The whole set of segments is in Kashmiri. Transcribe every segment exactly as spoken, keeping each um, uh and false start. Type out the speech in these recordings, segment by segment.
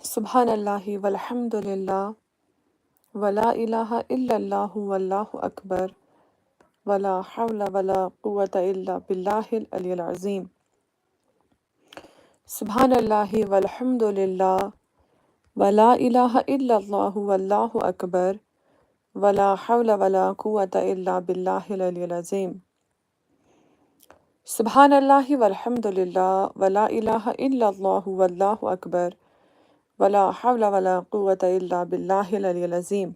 سبحان الله والحمد لله ولا إله إلا الله والله أكبر ولا حول ولا قوة إلا بالله العلي العظيم. سبحان الله والحمد لله ولا إله إلا الله والله أكبر ولا حول ولا قوة إلا بالله العلي العظيم. سبحان الله والحمد لله ولا إله إلا الله والله أكبر ولا حول ولا قوة إلا بالله العلي العظيم.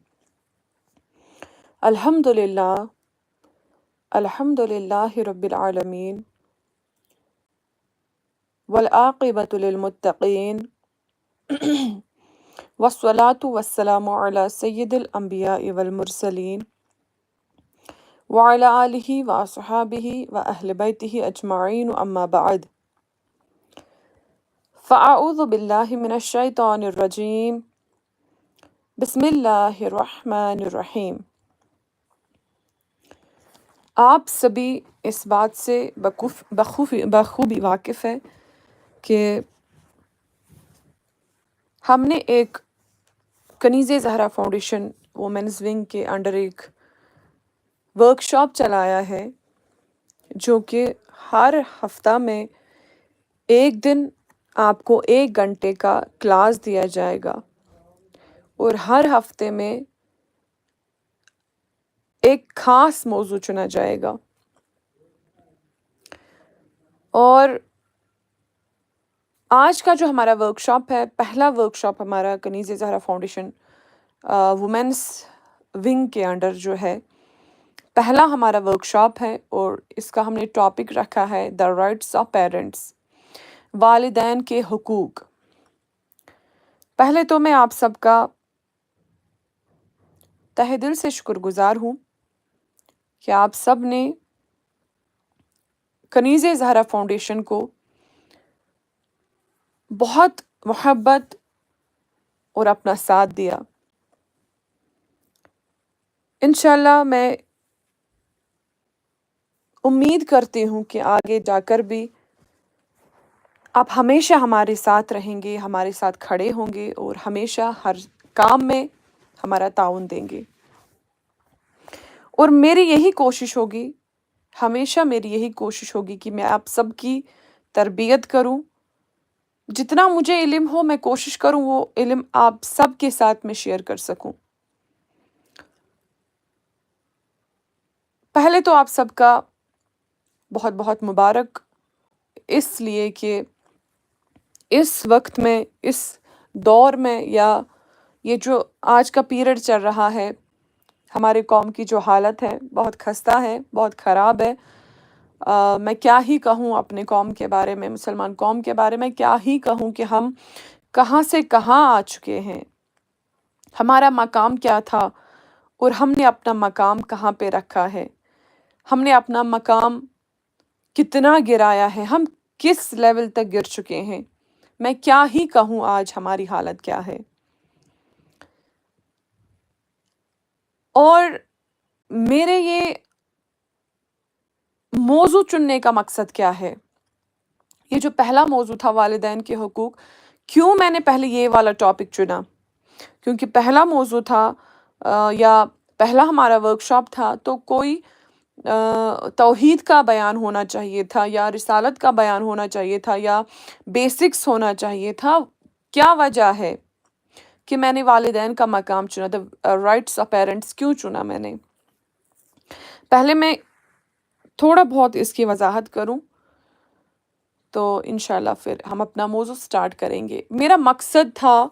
الحمد لله، الحمد لله رب العالمين، والعاقبة للمتقين، والصلاة والسلام على سيد الأنبياء والمرسلين وعلى آله وأصحابه وأهل بيته أجمعين، أما بعد. فأعوذ بالله من الشيطان الرجيم. بسم الله الرحمن الرحيم. आप सभी इस बात से बखूफ-, बखूफी, बखूबी वाकिफ़ है कि हमने एक कनीज़े ज़हरा फाउंडेशन वुमेन्स विंग के अंडर एक वर्कशॉप चलाया है, जो कि हर हफ्ता में एक दिन आपको एक घंटे का क्लास दिया जाएगा और हर हफ्ते में एक खास मौजू चुना जाएगा। और आज का जो हमारा वर्कशॉप है, पहला वर्कशॉप हमारा कनीज़े ज़हरा फाउंडेशन, अ, वुमेन्स विंग के अंडर जो है, पहला हमारा वर्कशॉप है और इसका हमने टॉपिक रखा है द राइट्स ऑफ पेरेंट्स, वालिदैन के हुकूक। पहले तो मैं आप सबका तहे दिल से शुक्रगुजार हूँ कि आप सब ने कनीज़े ज़हरा फाउंडेशन को बहुत मोहब्बत और अपना साथ दिया। इंशाल्लाह मैं उम्मीद करती हूँ कि आगे जाकर भी आप हमेशा हमारे साथ रहेंगे, हमारे साथ खड़े होंगे और हमेशा हर काम में हमारा ताउन देंगे। और मेरी यही कोशिश होगी, हमेशा मेरी यही कोशिश होगी कि मैं आप सबकी तरबियत करूं। जितना मुझे इल्म हो, मैं कोशिश करूं वो इल्म आप सबके साथ में शेयर कर सकूं। पहले तो आप सबका बहुत बहुत मुबारक, इसलिए कि इस वक्त में, इस दौर में, या ये जो आज का पीरियड चल रहा है, हमारे कौम की जो हालत है, बहुत खस्ता है, बहुत ख़राब है। अ, मैं क्या ही कहूँ अपने कौम के बारे में, मुसलमान कौम के बारे में क्या ही कहूँ कि हम कहाँ से कहाँ आ चुके हैं, हमारा मकाम क्या था और हमने अपना मकाम कहाँ पे रखा है, हमने अपना मकाम कितना गिराया है, हम किस लेवल तक गिर चुके हैं। मैं क्या ही कहूँ आज हमारी हालत क्या है। और मेरे ये मौजू चुनने का मकसद क्या है? ये जो पहला मौजू था, वालिदैन के हुकूक, क्यों मैंने पहले ये वाला टॉपिक चुना? क्योंकि पहला मौजू था, अ, या पहला हमारा वर्कशॉप था, तो कोई, अ, तौहीद का बयान होना चाहिए था, या रिसालत का बयान होना चाहिए था, या बेसिक्स होना चाहिए था। क्या वजह है कि मैंने वालिदैन का मकाम चुना, द राइट्स ऑफ पेरेंट्स क्यों चुना मैंने? पहले मैं थोड़ा बहुत इसकी वजाहत करूं, तो इंशाल्लाह फिर हम अपना मौजू स्टार्ट करेंगे। मेरा मकसद था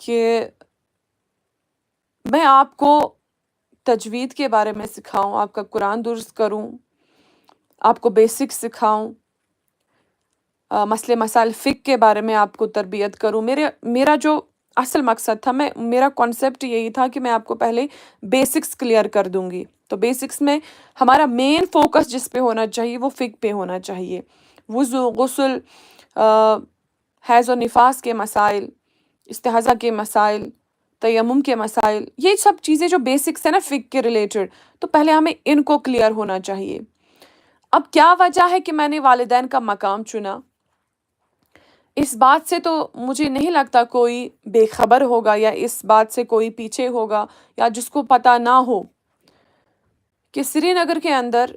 कि मैं आपको तजवीद के बारे में सिखाऊं, आपका कुरान दुरुस्त करूं, आपको बेसिक्स सिखाऊं, अ, मसले मसाइल फ़िक़्ह के बारे में आपको तरबियत करूं। मेरे, मेरा जो असल मकसद था, मैं, मेरा कॉन्सेप्ट यही था कि मैं आपको पहले बेसिक्स क्लियर कर दूंगी। तो बेसिक्स में हमारा मेन फोकस जिस पे होना चाहिए, वो फ़िक़्ह पे होना चाहिए। वज़ू, गुस्ल, अ, हैज़ और निफास के मसाइल, इस्तिहाज़ा के मसाइल, तयम्मुम के मसाइल, ये सब चीज़ें जो बेसिक्स है ना फ़िक़्ह के रिलेटेड, तो पहले हमें इनको क्लियर होना चाहिए। अब क्या वजह है कि मैंने वालिदैन का मकाम चुना? اس بات سے تو مجھے نہیں لگتا کوئی بے خبر ہوگا یا اس بات سے کوئی پیچھے ہوگا یا جس کو پتہ نہ ہو کہ سری نگر کے اندر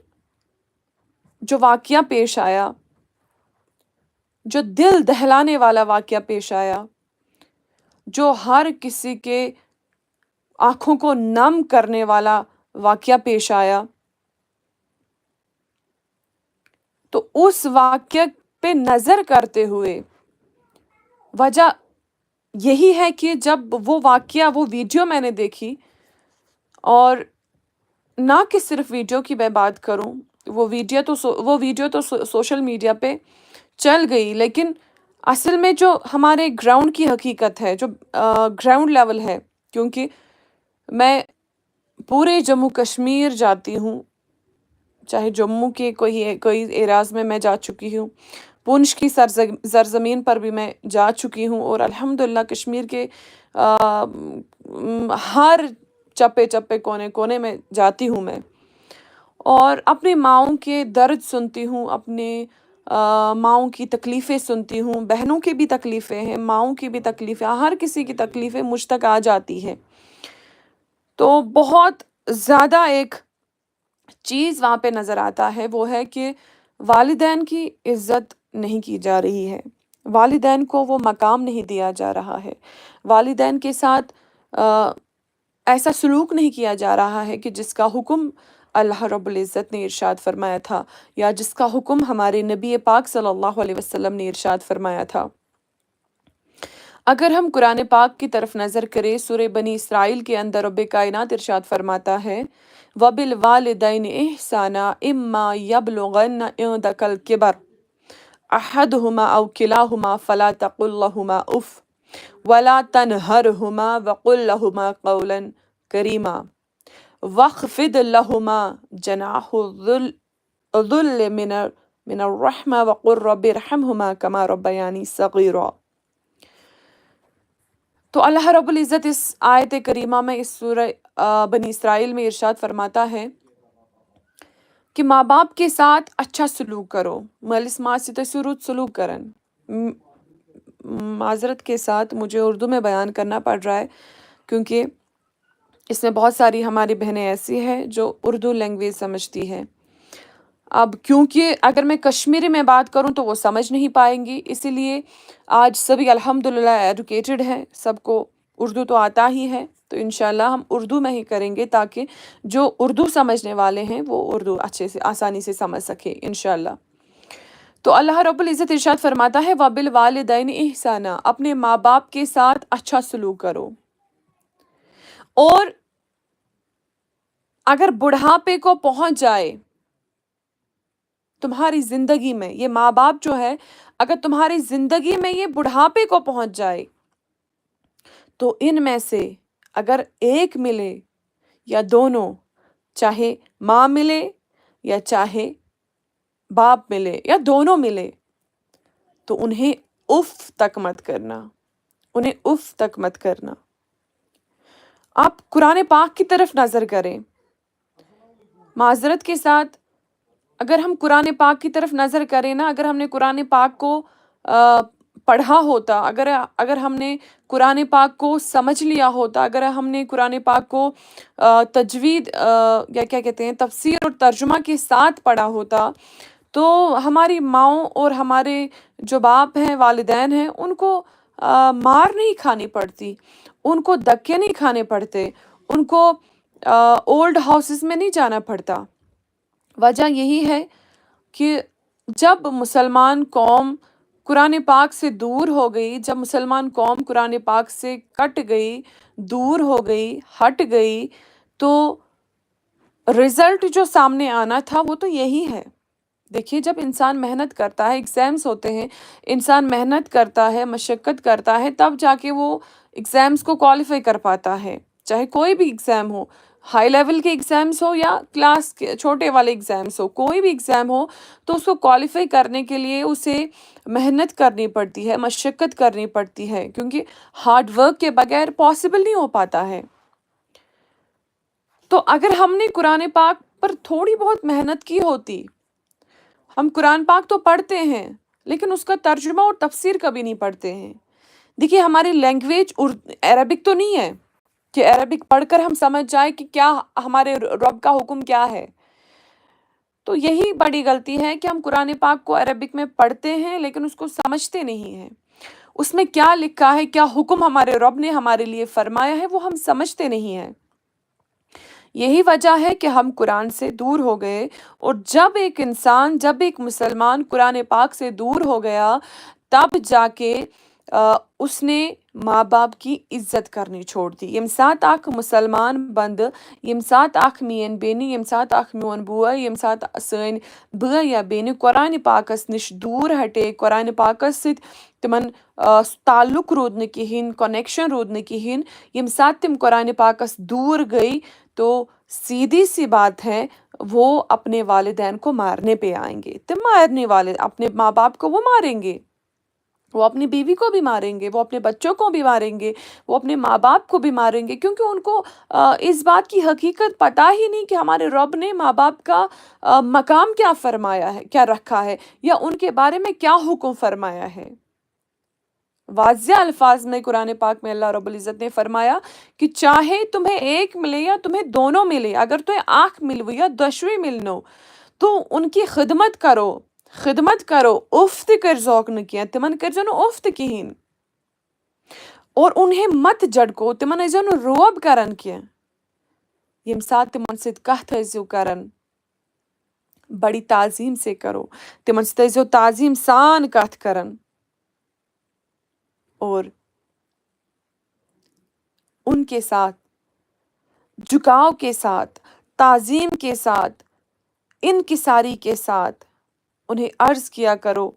جو واقعہ پیش آیا، جو دل دہلانے والا واقعہ پیش آیا، جو ہر کسی کے آنکھوں کو نم کرنے والا واقعہ پیش آیا، تو اس واقعہ پہ نظر کرتے ہوئے وجہ یہی ہے کہ جب وہ واقعہ، وہ ویڈیو میں نے دیکھی، اور نہ کہ صرف ویڈیو کی میں بات کروں، وہ ویڈیو تو سو-، وہ ویڈیو تو سو-، سوشل میڈیا پہ چل گئی، لیکن اصل میں جو ہمارے گراؤنڈ کی حقیقت ہے، جو گراؤنڈ لیول ہے، کیونکہ میں پورے جموں کشمیر جاتی ہوں، چاہے جموں کے کوئی کوئی ایریاز میں میں جا چکی ہوں، پونچھ کی سرزگ- سرزمین پر بھی میں جا چکی ہوں، اور الحمدللہ کشمیر کے آ، م، ہر چپے چپے، کونے کونے میں جاتی ہوں میں، اور اپنی ماؤں کے درد سنتی ہوں، اپنے آ، ماؤں کی تکلیفیں سنتی ہوں، بہنوں کی بھی تکلیفیں ہیں، ماؤں کی بھی تکلیفیں، ہر کسی کی تکلیفیں مجھ تک آ جاتی ہے۔ تو بہت زیادہ ایک چیز وہاں پہ نظر آتا ہے، وہ ہے کہ والدین کی عزت نہیں کی جا رہی ہے، والدین کو وہ مقام نہیں دیا جا رہا ہے، والدین کے ساتھ آ، ایسا سلوک نہیں کیا جا رہا ہے کہ جس کا حکم اللہ رب العزت نے ارشاد فرمایا تھا، یا جس کا حکم ہمارے نبی پاک صلی اللہ علیہ وسلم نے ارشاد فرمایا تھا۔ اگر ہم قرآن پاک کی طرف نظر کریں، سورہ بنی اسرائیل کے اندر رب کائنات ارشاد فرماتا ہے، وبالوالدین احسانا اما یبلغن عندک الکبر احدہما او کلاہما فلا تقل لہما اف ولا تنہرہما وقل لہما قولا کریما واخفض لہما جناح الذل الذل من من الرحمہ وقل رب ارحمہما کما ربیانی صغیرا۔ تو اللہ رب العزت اس آیت کریمہ میں، اس سورہ آ، بنی اسرائیل میں ارشاد فرماتا ہے کہ ماں باپ کے ساتھ اچھا سلوک کرو۔ مٲلِس ماجہِ سۭتۍ ٲسِو رُت سلوک کران۔ م-، معذرت کے ساتھ مجھے اردو میں بیان کرنا پڑ رہا ہے، کیونکہ اس میں بہت ساری ہماری بہنیں ایسی ہیں جو اردو لینگویج سمجھتی ہیں۔ اب کیونکہ اگر میں کشمیری میں بات کروں تو وہ سمجھ نہیں پائیں گی، اسی لیے آج سبھی الحمدللہ ایجوکیٹڈ ہیں، سب کو اردو تو آتا ہی ہے، تو انشاءاللہ ہم اردو میں ہی کریں گے تاکہ جو اردو سمجھنے والے ہیں وہ اردو اچھے سے، آسانی سے سمجھ سکیں انشاءاللہ۔ تو اللہ رب العزت ارشاد فرماتا ہے، وبالوالدین احسانا، اپنے ماں باپ کے ساتھ اچھا سلوک کرو۔ اور اگر بڑھاپے کو پہنچ جائے تمہاری زندگی میں، یہ ماں باپ جو ہے، اگر تمہاری زندگی میں یہ بڑھاپے کو پہنچ جائے، تو ان میں سے اگر ایک ملے یا دونوں، چاہے ماں ملے یا چاہے باپ ملے یا دونوں ملے، تو انہیں اف تک مت کرنا، انہیں اف تک مت کرنا۔ آپ قرآن پاک کی طرف نظر کریں۔ معذرت کے ساتھ، اگر ہم قرآن پاک کی طرف نظر کریں نا، اگر ہم نے قرآن پاک کو آ، پڑھا ہوتا، اگر اگر ہم نے قرآن پاک کو سمجھ لیا ہوتا، اگر ہم نے قرآن پاک کو آ، تجوید آ، یا کیا کہتے ہیں، تفسیر اور ترجمہ کے ساتھ پڑھا ہوتا، تو ہماری ماؤں اور ہمارے جو باپ ہیں، والدین ہیں، ان کو آ، مار نہیں کھانی پڑتی، ان کو دھکے نہیں کھانے پڑتے، ان کو اولڈ ہاؤسز میں نہیں جانا پڑتا۔ وجہ یہی ہے کہ جب مسلمان قوم قرآن پاک سے دور ہو گئی، جب مسلمان قوم قرآن پاک سے کٹ گئی، دور ہو گئی، ہٹ گئی، تو رزلٹ جو سامنے آنا تھا وہ تو یہی ہے۔ دیکھیے، جب انسان محنت کرتا ہے، ایگزامس ہوتے ہیں، انسان محنت کرتا ہے، مشقت کرتا ہے، تب جا کے وہ ایگزامس کو کوالیفائی کر پاتا ہے۔ چاہے کوئی بھی ایگزام ہو، ہائی لیول کے ایگزامس ہو یا کلاس کے چھوٹے والے ایگزامس ہو، کوئی بھی ایگزام ہو، تو اس کو کوالیفائی کرنے کے لیے اسے محنت کرنی پڑتی ہے، مشقت کرنی پڑتی ہے، کیونکہ ہارڈ ورک کے بغیر پاسبل نہیں ہو پاتا ہے۔ تو اگر ہم نے قرآن پاک پر تھوڑی بہت محنت کی ہوتی، ہم قرآن پاک تو پڑھتے ہیں، لیکن اس کا ترجمہ اور تفسیر کبھی نہیں پڑھتے ہیں۔ دیکھیے، ہماری لینگویج عربک تو نہیں ہے کہ عربک پڑھ کر ہم سمجھ جائیں کہ کیا ہمارے رب کا حکم کیا ہے۔ تو یہی بڑی غلطی ہے کہ ہم قرآن پاک کو عربک میں پڑھتے ہیں لیکن اس کو سمجھتے نہیں ہیں، اس میں کیا لکھا ہے، کیا حکم ہمارے رب نے ہمارے لیے فرمایا ہے، وہ ہم سمجھتے نہیں ہیں۔ یہی وجہ ہے کہ ہم قرآن سے دور ہو گئے۔ اور جب ایک انسان، جب ایک مسلمان قرآن پاک سے دور ہو گیا، تب جا کے اس نے ماں باپ کی عزت کرنی چھوڑ دی۔ یم سات اکھ مسلمان بندٕ، یم سات اکھ مین بیٚنہِ، یم سات اکھ میون بوے، یم سات سٲنۍ بٲے یا بیٚنہِ قرآن پاکس نِش دوٗر ہٹے، قرآن پاکس سۭتۍ تِمن تعلق روٗد نہٕ کِہیٖنۍ، کنیکشن روٗد نہٕ کِہیٖنۍ، یم سات تِم قرآن پاکس دوٗر گٔے، تو سیدھی سی بات ہے، وہ اپنے والدین کو مارنے پہ آئیں گے۔ تم مارنے والے، اپنے ماں باپ کو وہ ماریں گے، وہ اپنی بیوی کو بھی ماریں گے، وہ اپنے بچوں کو بھی ماریں گے، وہ اپنے ماں باپ کو بھی ماریں گے، کیونکہ ان کو اس بات کی حقیقت پتہ ہی نہیں کہ ہمارے رب نے ماں باپ کا مقام کیا فرمایا ہے، کیا رکھا ہے، یا ان کے بارے میں کیا حکم فرمایا ہے۔ واضح الفاظ میں قرآن پاک میں اللہ رب العزت نے فرمایا کہ چاہے تمہیں ایک ملے یا تمہیں دونوں ملے، اگر تمہیں اکھ مِلوٕ یا دۄشوے مِلنو، تو ان کی خدمت کرو، خدمت کرو، اُف تہِ کٔرۍزیوکھ نہٕ کینٛہہ، تِمن کٔرۍزیو نہٕ اُف تہِ کِہیٖنۍ۔ اور انہیں مت جھڑکو، تِمن ٲسۍزیو نہٕ روب کران کینٛہہ۔ ییٚمہِ ساتہٕ تِمن سۭتۍ کتھ ٲسۍزیو کران، بڑی تعظیم سے کرو، تِمن سۭتۍ ٲسۍزیو تعظیم سان کتھ کران۔ اور ان کے ساتھ جھکاؤ کے ساتھ، تعظیم کے ساتھ، انکساری کے ساتھ انہیں عرض کیا کرو،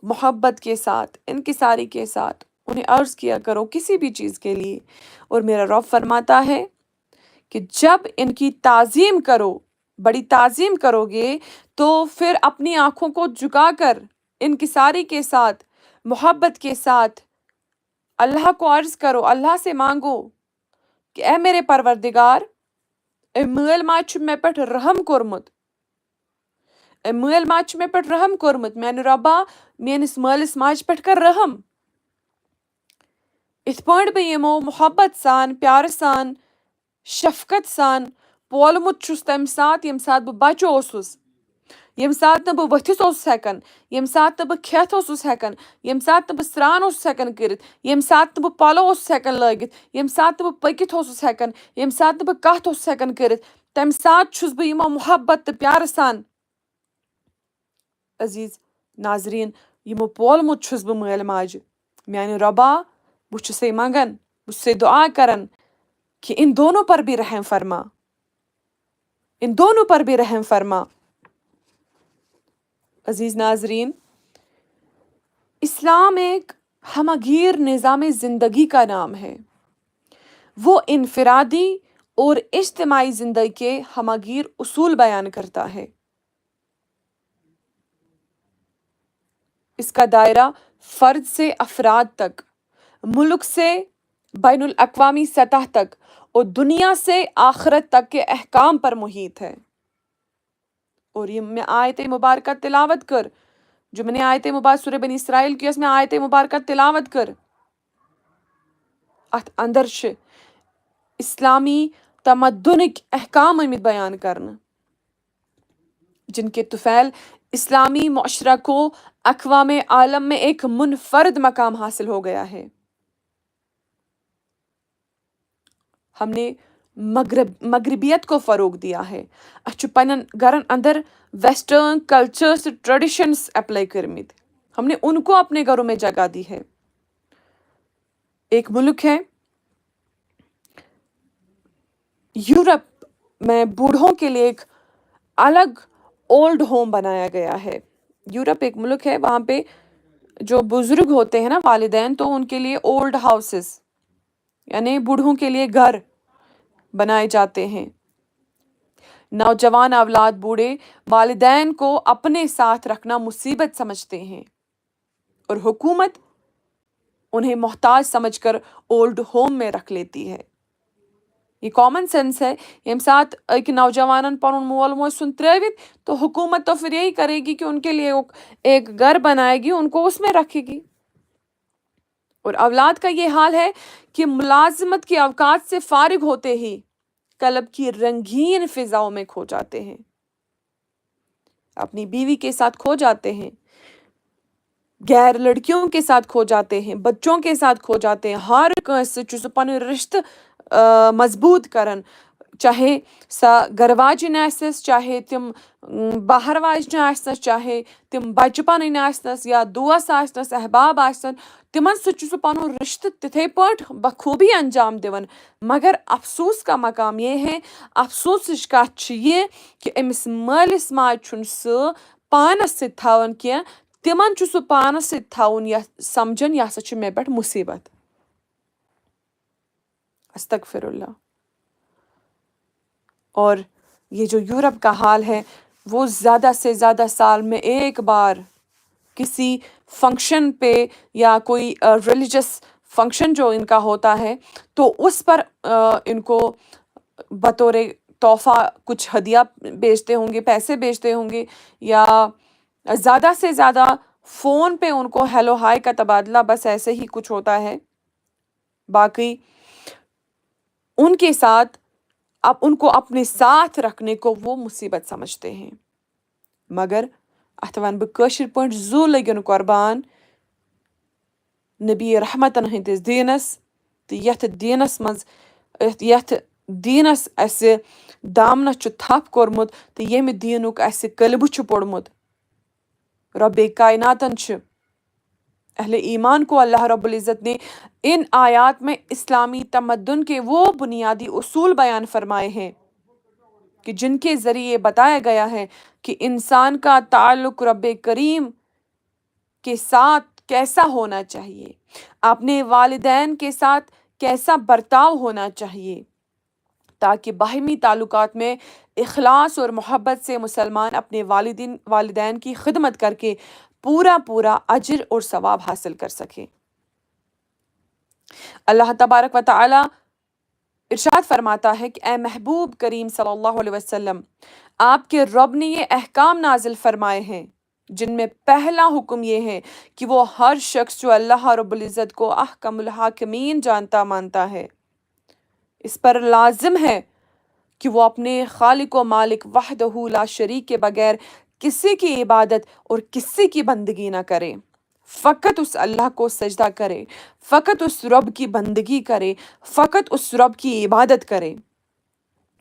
محبت کے ساتھ، انکساری کے ساتھ انہیں عرض کیا کرو کسی بھی چیز کے لیے۔ اور میرا رب فرماتا ہے کہ جب ان کی تعظیم کرو، بڑی تعظیم کرو گے، تو پھر اپنی آنکھوں کو جھکا کر انکساری کے ساتھ، محبت کے ساتھ اللہ کو عرض کرو، اللہ سے مانگو کہ اے میرے پروردگار، اے مٲلۍ ماجہِ چھُ مےٚ پٮ۪ٹھ رحم کوٚرمُت، اے مٲلۍ ماجہِ چھُ مےٚ پٮ۪ٹھ رحم کوٚرمُت، میانہِ رۄبا، میٲنِس مٲلِس ماجہِ پٮ۪ٹھ کر رحم۔ یِتھ پٲٹھۍ بہٕ یِمو محبت سان، پیارٕ سان، شفقت سان پولمُت چھُس تَمہِ ساتہٕ، ییٚمہِ ساتہٕ بہٕ بَچہٕ اوسُس، ییٚمہِ ساتہٕ نہٕ بہٕ ؤتھِتھ اوسُس ہٮ۪کان، ییٚمہِ ساتہٕ نہٕ بہٕ کھٮ۪تھ اوسُس ہٮ۪کان، ییٚمہِ ساتہٕ نہٕ بہٕ سرٛان اوسُس ہٮ۪کان کٔرِتھ، ییٚمہِ ساتہٕ نہٕ بہٕ پَلو اوسُس ہٮ۪کان لٲگِتھ، ییٚمہِ ساتہٕ نہٕ بہٕ پٔکِتھ اوسُس ہٮ۪کان، ییٚمہِ ساتہٕ نہٕ بہٕ کَتھ اوسُس ہٮ۪کان کٔرِتھ، تَمہِ ساتہٕ چھُس بہٕ یِمو محبت تہٕ پیارٕ سان، عزیٖز ناظریٖن، یِمو پولمُت چھُس بہٕ مٲلۍ ماجہِ۔ میانہِ رۄبا، بہٕ چھُسے منٛگان، بہٕ چھُسے دُعا کران کہ ان دونوں پر بھی رحم فرما، ان دونوں پر بھی رحم فرما۔ عزیٖز ناظریٖن، اسلام ایک ہمہ گیر نظام زندگی کا نام ہے۔ وہ انفرادی اور اجتماعی زندگی کے ہمہ گیر اصول بیان کرتا ہے۔ اس کا دائرہ فرد سے افراد تک، ملک سے بین الاقوامی سطح تک اور دنیا سے آخرت تک کے احکام پر محیط ہے۔ اور یہ میں آیت مبارکہ تلاوت کر، جو میں نے آیت مبارک سورہ بنی اسرائیل کی، اس میں آیت مبارکہ تلاوت کر، اتھ اندر چھِ اسلامی تمدنٕکۍ احکام آمٕتۍ بیان کرنہٕ، جن کے طفیل اسلامی معاشرہ کو اقوام عالم میں ایک منفرد مقام حاصل ہو گیا ہے۔ ہم نے مغرب مغربیت کو فروغ دیا ہے۔ اَسہِ چھُ پننٮ۪ن گرن اندر ویسٹرن کلچرز تہٕ ٹریڈیشنز اپلائی کٔرمٕتۍ۔ ہم نے ان کو اپنے گھروں میں جگہ دی ہے۔ ایک ملک ہے یورپ میں بوڑھوں کے لیے ایک الگ اولڈ ہوم بنایا گیا ہے۔ یورپ ایک ملک ہے، وہاں پہ جو بزرگ ہوتے ہیں نا، والدین، تو ان کے لیے اولڈ ہاؤسز، یعنی بوڑھوں کے لیے گھر بنائے جاتے ہیں۔ نوجوان اولاد بوڑھے والدین کو اپنے ساتھ رکھنا مصیبت سمجھتے ہیں اور حکومت انہیں محتاج سمجھ کر اولڈ ہوم میں رکھ لیتی ہے۔ یہ کامن سینس ہے۔ ییٚمہِ ساتہٕ أکۍ نوجوانن پنُن مول موج ژھُن ترٲوِتھ، تو حکومت تو پھر یہی کرے گی کہ ان کے لیے ایک گھر بنائے گی، ان کو اس میں رکھے گی۔ اور اولاد کا یہ حال ہے کہ ملازمت کے اوقات سے فارغ ہوتے ہی کلب کی رنگین فضاؤں میں کھو جاتے ہیں، اپنی بیوی کے ساتھ کھو جاتے ہیں، غیر لڑکیوں کے ساتھ کھو جاتے ہیں، بچوں کے ساتھ کھو جاتے ہیں۔ ہر کٲنٛسہِ سۭتۍ چھُ سُہ پنٕنۍ رشتہٕ، آ، مضبوٗط کران، چاہے سۄ گرٕ واجِنۍ آسٮ۪س، چاہے تِم، م، بہر واجنہِ آسنس، چاہے تِم بچہٕ پنٕنۍ آسنس یا دوس آسنس، احباب آسن، تِمن سۭتۍ چھُ سُہ پنُن رشتہٕ تِتھے پٲٹھۍ بخوٗبی انجام دِوان۔ مگر افسوس کا مقام یہ ہے، افسوسٕچ کتھ چھِ یہِ کہ أمِس مٲلِس ماجہِ چھُنہٕ سُہ پانس سۭتۍ تھاوان کینٛہہ، تِمن چھُ سُہ پانس سۭتۍ تھاوُن، یتھ سمجھان، یہِ ہسا چھُ مےٚ پٮ۪ٹھ مصیبت۔ استغفر اللہ۔ اور یہ جو یورپ کا حال ہے، وہ زیادہ سے زیادہ سال میں ایک بار کسی فنکشن پہ یا کوئی ریلیجس فنکشن جو ان کا ہوتا ہے، تو اس پر، آ، ان کو بطور تحفہ کچھ ہدیہ بیچتے ہوں گے، پیسے بیچتے ہوں گے، یا زیادہ سے زیادہ فون پہ ان کو ہیلو ہائی کا تبادلہ، بس ایسے ہی کچھ ہوتا ہے۔ باقی ان کے ساتھ، اب ان کو اپنے ساتھ رکھنے کو وہ مصیبت سمجھتے ہیں۔ مگر اتھ ونہٕ بہٕ کٲشِر پٲٹھۍ، زُو لٔگِن قۄربان نبی رحمتن ہٕنٛدِس دیٖنس تہٕ یتھ دیٖنس منٛز، یتھ، یتھ دیٖنس اسہِ دامنس چھُ تھپھ کوٚرمُت تہٕ ییٚمہِ دیٖنُک اسہِ کلبہٕ چھُ پوٚرمُت۔ رب کائناتن چھِ، اہل ایمان کو اللہ رب العزت نے ان آیات میں اسلامی تمدن کے وہ بنیادی اصول بیان فرمائے ہیں کہ جن کے ذریعے بتایا گیا ہے کہ انسان کا تعلق رب کریم کے ساتھ کیسا ہونا چاہیے، اپنے والدین کے ساتھ کیسا برتاؤ ہونا چاہیے، تاکہ باہمی تعلقات میں اخلاص اور محبت سے مسلمان اپنے والدین، والدین کی خدمت کر کے پورا پورا اجر اور ثواب حاصل کر سکیں۔ اللہ تبارک و تعالی ارشاد فرماتا ہے کہ اے محبوب کریم صلی اللہ علیہ وسلم، آپ کے رب نے یہ احکام نازل فرمائے ہیں، جن میں پہلا حکم یہ ہے کہ وہ ہر شخص جو اللہ رب العزت کو احکم الحاکمین جانتا مانتا ہے، اس پر لازم ہے کہ وہ اپنے خالق و مالک وحدہ لا شریک کے بغیر کسی کی عبادت اور کسی کی بندگی نہ کرے، فقط اس اللہ کو سجدہ کرے، فقط اس رب کی بندگی کرے، فقط اس رب کی عبادت کرے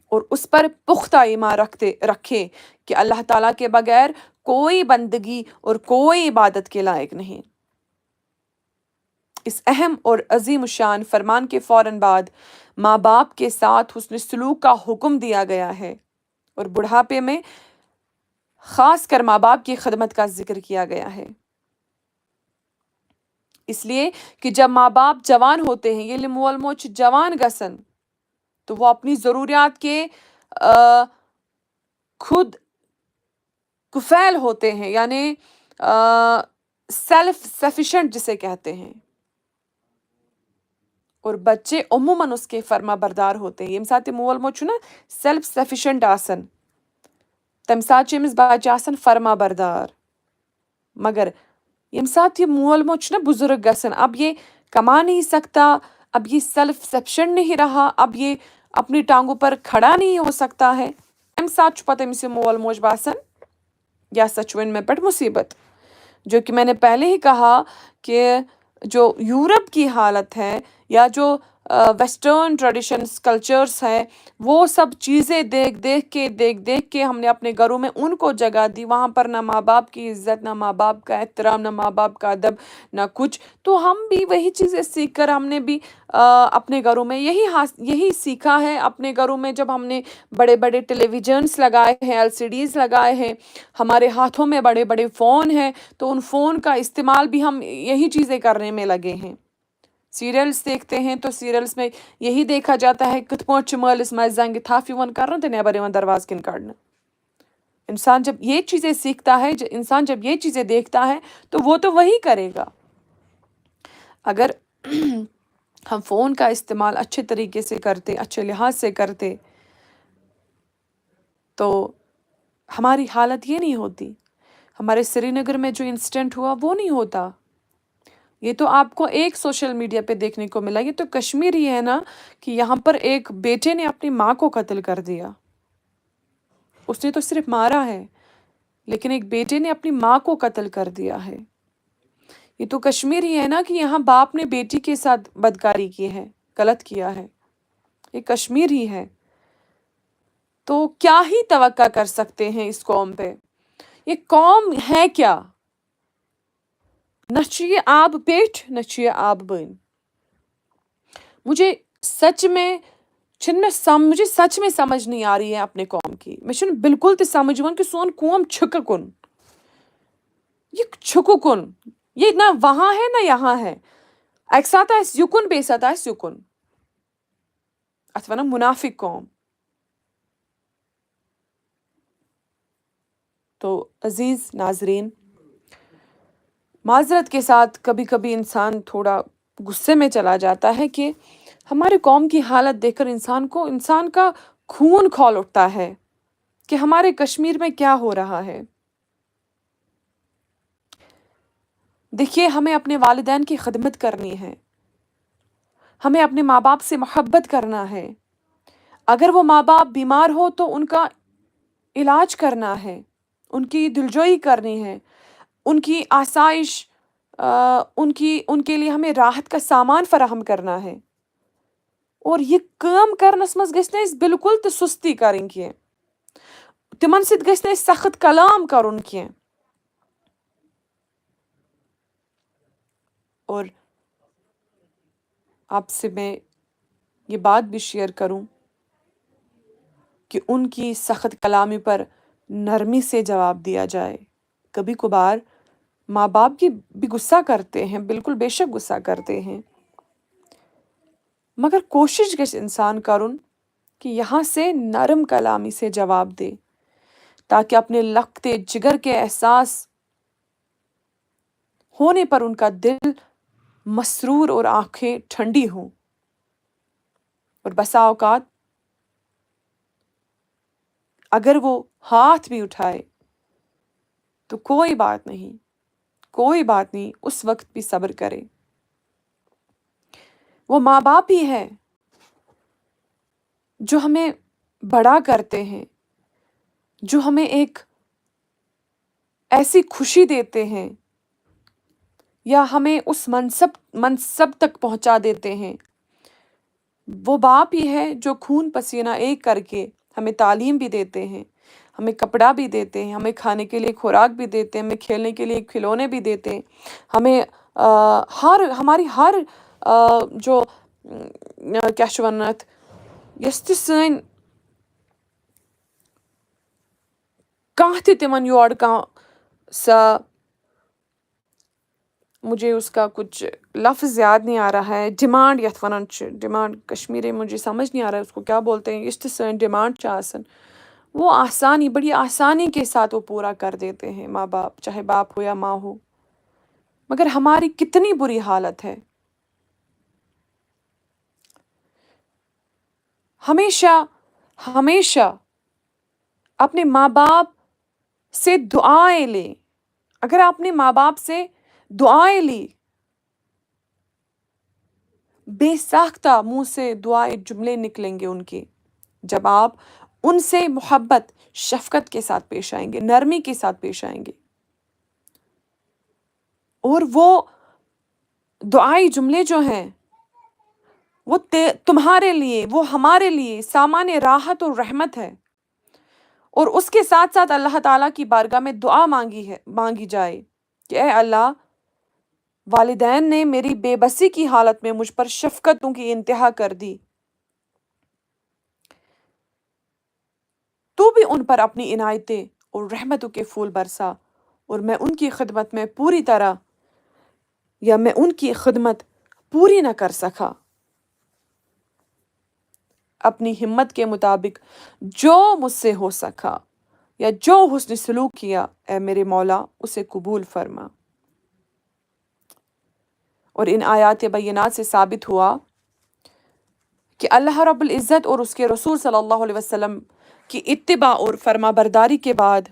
اور اس پر پختہ ایمان رکھتے، رکھے کہ اللہ تعالیٰ کے بغیر کوئی بندگی اور کوئی عبادت کے لائق نہیں۔ اس اہم اور عظیم الشان فرمان کے فوراً بعد ماں باپ کے ساتھ حسن سلوک کا حکم دیا گیا ہے اور بڑھاپے میں خاص کر ماں باپ کی خدمت کا ذکر کیا گیا ہے، اس لیے کہ جب ماں باپ جوان ہوتے ہیں، ییٚلہِ مول موج چھِ جوان گژھان، تو وہ اپنی ضروریات کے، آ، خود کفیل ہوتے ہیں، یعنی، آ، سیلف سفیشنٹ جسے کہتے ہیں۔ اور بچے عموماً اس کے فرما بردار ہوتے ہیں۔ ییٚمہِ ساتہٕ تہِ مول موج چھُنہ سیلف سفیشنٹ آسان، تَمہِ ساتہٕ چھِ أمِس بچہِ آسان فرما بردار۔ مگر ییٚمہِ ساتہٕ یہِ مول موج چھُنہ بُزرگ گژھان، اب یہ کما نہیں سکتا، اب یہ سیلف سفیشنٹ نہیں رہا، اب یہ اپنی ٹانگوں پر کھڑا نہیں ہو سکتا ہے، تَمہِ ساتہٕ چھُ پتہٕ أمِس یہِ مول موج باسان، یہ ہسا چھُ وۄنۍ مےٚ پٮ۪ٹھ مصیبت۔ جو کہ میں نے پہلے ہی کہا کہ جو یورپ کی حالت ہے یا جو، آ، ویسٹرن ٹریڈیشنز، کلچرز ہیں، وہ سب چیزیں دیکھ دیکھ کے، دیکھ دیکھ کے ہم نے اپنے گھروں میں ان کو جگہ دی۔ وہاں پر نہ ماں باپ کی عزت، نہ ماں باپ کا احترام، نہ ماں باپ کا ادب، نہ کچھ۔ تو ہم بھی وہی چیزیں سیکھ کر ہم نے بھی، آ، اپنے گھروں میں یہی حاص-، یہی سیکھا ہے۔ اپنے گھروں میں جب ہم نے بڑے بڑے ٹیلی ویژنس لگائے ہیں، ایل سی ڈیز لگائے ہیں، ہمارے ہاتھوں میں بڑے بڑے فون ہیں، تو ان فون کا استعمال بھی ہم یہی چیزیں کرنے میں لگے ہیں۔ سیریلز دیکھتے ہیں تو سیریلز میں یہی دیکھا جاتا ہے کِتھ پٲٹھۍ چھِ مٲلِس ماجہِ زنٛگہِ تھپھ یِوان کرنہٕ تہٕ نٮ۪بر یِوان دروازٕ کِنۍ کڑنہٕ۔ انسان جب یہ چیزیں سیکھتا ہے، ج-، انسان جب یہ چیزیں دیکھتا ہے تو وہ تو وہی کرے گا۔ اگر ہم فون کا استعمال اچھے طریقے سے کرتے، اچھے لحاظ سے کرتے، تو ہماری حالت یہ نہیں ہوتی، ہمارے سری نگر میں جو انسیڈنٹ ہوا وہ نہیں ہوتا۔ یہ تو آپ کو ایک سوشل میڈیا پہ دیکھنے کو ملا۔ یہ تو کشمیر ہی ہے نا، کہ یہاں پر ایک بیٹے نے اپنی ماں کو قتل کر دیا۔ اس نے تو صرف مارا ہے، لیکن ایک بیٹے نے اپنی ماں کو قتل کر دیا ہے۔ یہ تو کشمیر ہی ہے نا، کہ یہاں باپ نے بیٹی کے ساتھ بدکاری کی ہے، غلط کیا ہے۔ یہ کشمیر ہی ہے۔ تو کیا ہی توقع کر سکتے ہیں اس قوم پہ؟ یہ قوم ہے کیا؟ نہ چھُ یہِ آبہٕ پیٚٹھ، نہ چھُ یہِ آبہٕ بٔنۍ۔ مجھے سچ میں چھِنہٕ مےٚ سم-، مجھے سچ میں سمجھ نہیں آ رہی ہے اپنے قوم کی۔ مےٚ چھُنہٕ بالکل تہِ سمجھ یِوان کہِ سون قوم چھُ کُکُن۔ یہِ چھُ کُکُن؟ یہ نہ وہاں ہے، نہ یہاں ہے۔ اکہِ ساتہٕ آسہِ یُکُن، بیٚیہِ ساتہٕ آسہِ یُکُن۔ اتھ ونان منافق قوم۔ تو عزیز ناظرین، معذرت کے ساتھ کبھی کبھی انسان تھوڑا غصے میں چلا جاتا ہے کہ ہمارے قوم کی حالت دیکھ کر انسان کو، انسان کا خون کھول اٹھتا ہے کہ ہمارے کشمیر میں کیا ہو رہا ہے۔ دیکھیے، ہمیں اپنے والدین کی خدمت کرنی ہے، ہمیں اپنے ماں باپ سے محبت کرنا ہے۔ اگر وہ ماں باپ بیمار ہو تو ان کا علاج کرنا ہے، ان کی دلجوئی کرنی ہے، ان کی آسائش، آ، ان کی، ان کے لیے ہمیں راحت کا سامان فراہم کرنا ہے۔ اور یہِ کٲم کرنس منٛز گژھِ نہٕ اَسہِ بالکل تہِ سُستی کرٕنۍ کینٛہہ۔ تِمن سۭتۍ گژھِ نہٕ اَسہِ سخت کلام کرُن کینٛہہ۔ اور آپ سے میں یہ بات بھی شیئر کروں کہ ان کی سخت کلامی پر نرمی سے جواب دیا جائے۔ کبھی کبھار ماں باپ کی بھی غصہ کرتے ہیں، بالکل بے شک غصہ کرتے ہیں، مگر کوشش گژھِ انسان کرُن کہ یہاں سے نرم کلامی سے جواب دے، تاکہ اپنے لخت جگر کے احساس ہونے پر ان کا دل مسرور اور آنکھیں ٹھنڈی ہوں۔ اور بسا اوقات اگر وہ ہاتھ بھی اٹھائے تو کوئی بات نہیں، کوئی بات نہیں، اس وقت بھی صبر کرے۔ وہ ماں باپ ہی ہے جو ہمیں بڑا کرتے ہیں، جو ہمیں ایک ایسی خوشی دیتے ہیں یا ہمیں اس منصب، منصب تک پہنچا دیتے ہیں۔ وہ باپ ہی ہے جو خون پسینہ ایک کر کے ہمیں تعلیم بھی دیتے ہیں، ہمیں کپڑا بھی دیتے ہیں، ہمیں کھانے کے لیے خوراک بھی دیتے ہیں، ہمیں کھیلنے کے لیے کھلونے بھی دیتے ہیں، ہمیں، آ، ہر، ہماری ہر، آ، جو، م، آ، کیا چھُ وَنان اَتھ، یۄس تہِ سٲنۍ کانٛہہ تہِ تِمن یورٕ کانٛہہ سۄ، مجھے اس کا کچھ لفظ یاد نہیں آ رہا ہے، ڈیمانڈ یتھ ونان چھِ، ڈیمانڈ کشمیری مجھے سمجھ نہیں آ رہا ہے اس کو کیا بولتے ہیں، یُس تہِ سٲنۍ ڈیمانڈ چھِ آسان، وہ آسانی، بڑی آسانی کے ساتھ وہ پورا کر دیتے ہیں ماں باپ، چاہے باپ ہو یا ماں ہو۔ مگر ہماری کتنی بری حالت ہے۔ ہمیشہ، ہمیشہ اپنے ماں باپ سے دعائیں لیں۔ اگر آپ نے ماں باپ سے دعائیں لی، بے ساختہ منہ سے دعائیں جملے نکلیں گے ان کے۔ جب آپ ان سے محبت، شفقت کے ساتھ پیش آئیں گے، نرمی کے ساتھ پیش آئیں گے، اور وہ دعائی جملے جو ہیں، وہ تے-، تمہارے لیے، وہ ہمارے لیے سامان راحت اور رحمت ہے۔ اور اس کے ساتھ ساتھ اللہ تعالیٰ کی بارگاہ میں دعا مانگی ہے، مانگی جائے کہ اے اللہ، والدین نے میری بے بسی کی حالت میں مجھ پر شفقتوں کی انتہا کر دی، تو بھی ان پر اپنی عنایتیں اور رحمتوں کے پھول برسا، اور میں ان کی خدمت میں پوری طرح، یا میں ان کی خدمت پوری نہ کر سکا۔ اپنی ہمت کے مطابق جو مجھ سے ہو سکا یا جو حسن سلوک کیا، اے میرے مولا، اسے قبول فرما۔ اور ان آیات بینات سے ثابت ہوا کہ اللہ رب العزت اور اس کے رسول صلی اللہ علیہ وسلم کی اتباع اور فرما برداری کے بعد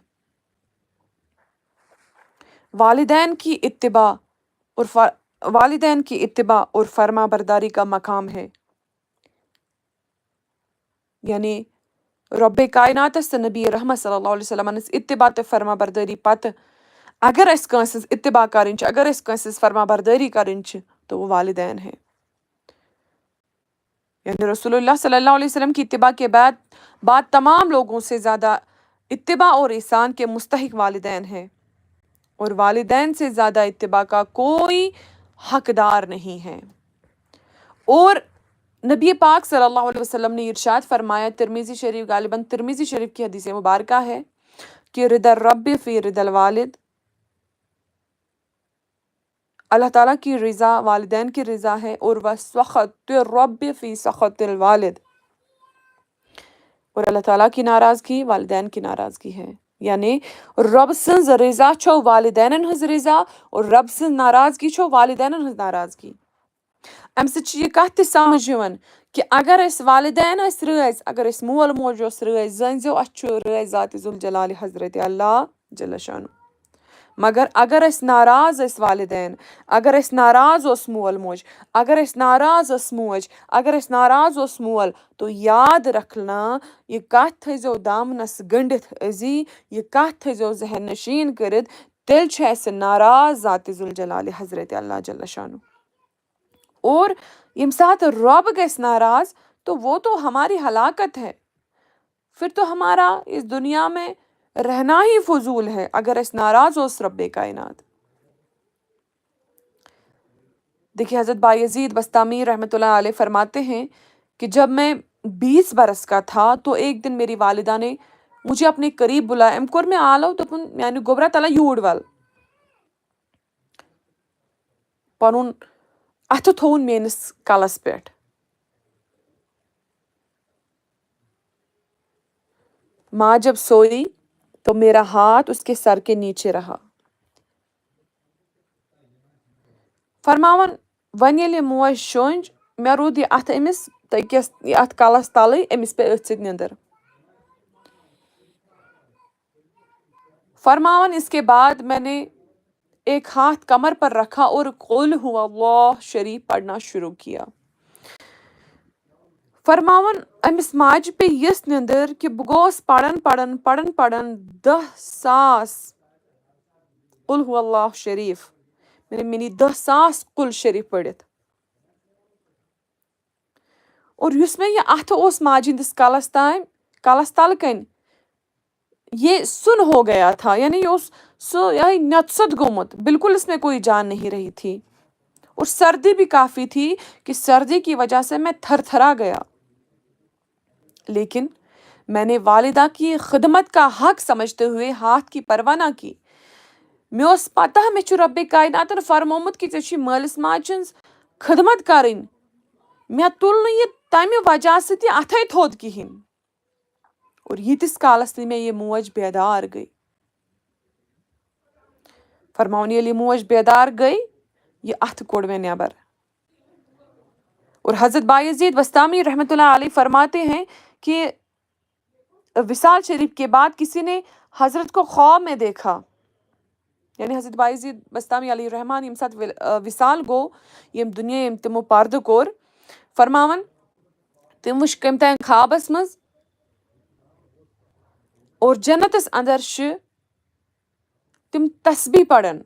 والدین کی اتباع اور فر-، والدین کی اتباع اور فرما برداری کا مقام ہے۔ یعنی رب کائناتس تہٕ نبی رحمت صلی اللہ علیہ وسلم ہٕنٛز اتباع تہٕ فرما بردٲری پتہٕ اگر اسہِ کٲنٛسہِ ہٕنٛز اتباع کرٕنۍ چھِ، اگر اسہِ کٲنٛسہِ ہٕنٛز فرما بردٲری کرٕنۍ چھِ، تو وہ والدین ہے۔ یعنی رسول اللہ صلی اللہ علیہ وسلم کی اتباع کے بعد، بعد تمام لوگوں سے زیادہ اتباع اور احسان کے مستحق والدین ہیں، اور والدین سے زیادہ اتباع کا کوئی حقدار نہیں ہے۔ اور نبی پاک صلی اللہ علیہ وسلم نے ارشاد فرمایا، ترمذی شریف، غالباً ترمذی شریف کی حدیث مبارکہ ہے کہ رضا الرب فی رضا الوالد، اللہ تعالیٰ کی رضا والدین کی رضا ہے، اور وہ سخط الرب فی سخط الوالد، اور اللہ تعالیٰ کی ناراضگی والدین کی ناراضگی ہے۔ یعنی رب سٕنٛز رضا چھو والدینن ہٕنٛز رضا، اور رب سٕنٛز ناراضگی چھو والدینن ہٕنٛز ناراضگی۔ امہِ سۭتۍ چھِ یہِ کتھ تہِ سمجھ یِوان کہ اگر أسۍ والدین ٲسۍ رٲضۍ، اگر أسۍ مول موج اوس رٲضۍ، زٲنۍ زیو اسہِ چھُ رٲضۍ ذات ذوالجلال حضرت اللہ جل شانہ۔ مگر اگر أسۍ ناراض ٲسۍ والدین، اگر أسۍ ناراض اوس مول موج، اگر أسۍ ناراض ٲس موج، اگر أسۍ ناراض اوس مول، تو یاد رکھنا، یہِ کتھ تھٲیزیو دامنس گٔنڈِتھ أزی، یہِ کتھ تھٲیزیو ذہن نشین کٔرِتھ، تیٚلہِ چھُ اسہِ ناراض ذات ذوالجلال حضرت اللہ جل شانہ۔ اور ییٚمہِ ساتہٕ رب گژھِ ناراض، تو وہ تو ہماری ہلاکت ہے، پھر تو ہمارا اس دنیا میں رہنا ہی فضول ہے، اگر اسہِ ناراض اوس رب کائنات۔ دیکھیے، حضرت بایزید بستامی رحمۃ اللہ علیہ فرماتے ہیں کہ جب میں بیس برس کا تھا تو ایک دن میری والدہ نے مجھے اپنے قریب بلایا۔ أمۍ کوٚر مےٚ آلو، دوٚپُن، میانہِ گوٚبرا، تَلہ یوٗرۍ وَل۔ پنُن اَتھٕ تھووُن میٲنِس کلس پٮ۪ٹھ۔ ماں جب سوئی تو میرا ہاتھ اس کے سر کے نیچے رہا۔ فرماوان، وۄنۍ ییٚلہِ موج شۄنٛج، مےٚ روٗد یہِ اَتھٕ أمِس تٔکِس، یہِ اَتھ کلس تلٕے، أمِس پیٚیہِ أتھۍ سۭتۍ نِندٕر۔ فرماوان، اس کے بعد میں نے ایک ہاتھ کمر پر رکھا اور قل هو اللہ شریف پڑھنا شروع کیا۔ فرماوان، أمِس ماجہِ پیٚیہِ یِژھ نِندٕر کہِ بہٕ گوس پران، پران، پران، پران دَہ ساس قل هو اللہ شریف۔ میں نے، میں نے دَہ ساس قل شریف پٔرِتھ۔ اور یُس مےٚ یہِ اَتھٕ اوس ماجہِ ہٕنٛدِس کلس تام، کلس تلہٕ کنۍ، یہ سن ہو گیا تھا، یعنی یہ اوس سُہ یِہوٚے نٮ۪تہٕ سوٚت گوٚمُت، بالکل اس میں کوئی جان نہیں رہی تھی۔ اور سردی بھی کافی تھی کہ سردی کی وجہ سے میں تھرتھرا گیا۔ لیکن میں نے والدہ کی خدمت کا حق سمجھتے ہوئے ہاتھ کی پرواہ نہ کی۔ مےٚ اوس پتہ، مےٚ چھُ رۄبِ کایناتن فرمومُت کہِ ژےٚ چھُے مٲلِس ماجہِ ہٕنٛز خدمت کرٕنۍ۔ مےٚ تُل نہٕ یہِ تمہِ وجہ سۭتۍ یہِ اتھے تھوٚد کِہیٖنۍ۔ اور ییٖتِس کالس نہٕ مےٚ یہِ موج بیدار گٔے۔ فرماوُن، ییٚلہِ یہِ موج بیدار گٔے، یہِ اتھٕ کوٚڑ مےٚ نٮ۪بر۔ اور حضرت بایزید بستامی رحمۃ اللہ علیہ فرماتے ہیں کہ وصال شریف کے بعد کسی نے حضرت کو خواب میں دیکھا۔ یعنی حضرت بایزید بستامی علیہ الرحمن ییٚمہِ ساتہٕ وِل-، آ، وصال گوٚو، ییٚمہِ دُنیا، ییٚمہِ تِمو پردٕ کوٚر، فرماوان، تٔمۍ وٕچھ کٔمۍ تام خوابس منٛز، اور جنتس اندر چھِ تِم تسبیح پران،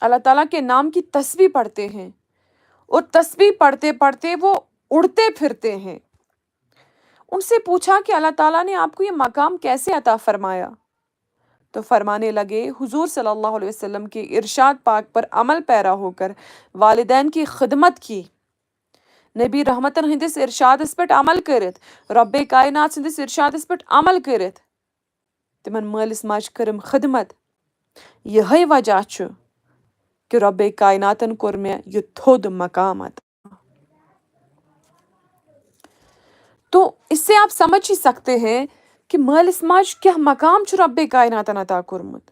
اللہ تعالیٰ کے نام کی تسبیح پڑھتے ہیں، اور تسبیح پڑھتے پڑھتے وہ اڑتے پھرتے ہیں۔ ان سے پوچھا کہ اللہ تعالیٰ نے آپ کو یہ مقام کیسے عطا فرمایا؟ تو فرمانے لگے، حضور صلی اللہ علیہ وسلم کے ارشاد پاک پر عمل پیرا ہو کر والدین کی خدمت کی، نبی رحمتن ہندس ارشادس پٮ۪ٹھ عمل کٔرِتھ، رب کائنات سٕنٛدِس ارشادس پٮ۪ٹھ عمل کٔرِتھ، تِمن مٲلِس ماجہِ کٔرٕم خدمت۔ یِہوٚے وجہ چھُ کہ رب کائناتن کوٚر مےٚ یہِ تھوٚد مقام عطا۔ تو اس سے آپ سمجھ ہی سکتے ہیں کہ مٲلِس ماجہِ کیٛاہ مقام چھُ رب کائناتن عطا کوٚرمُت۔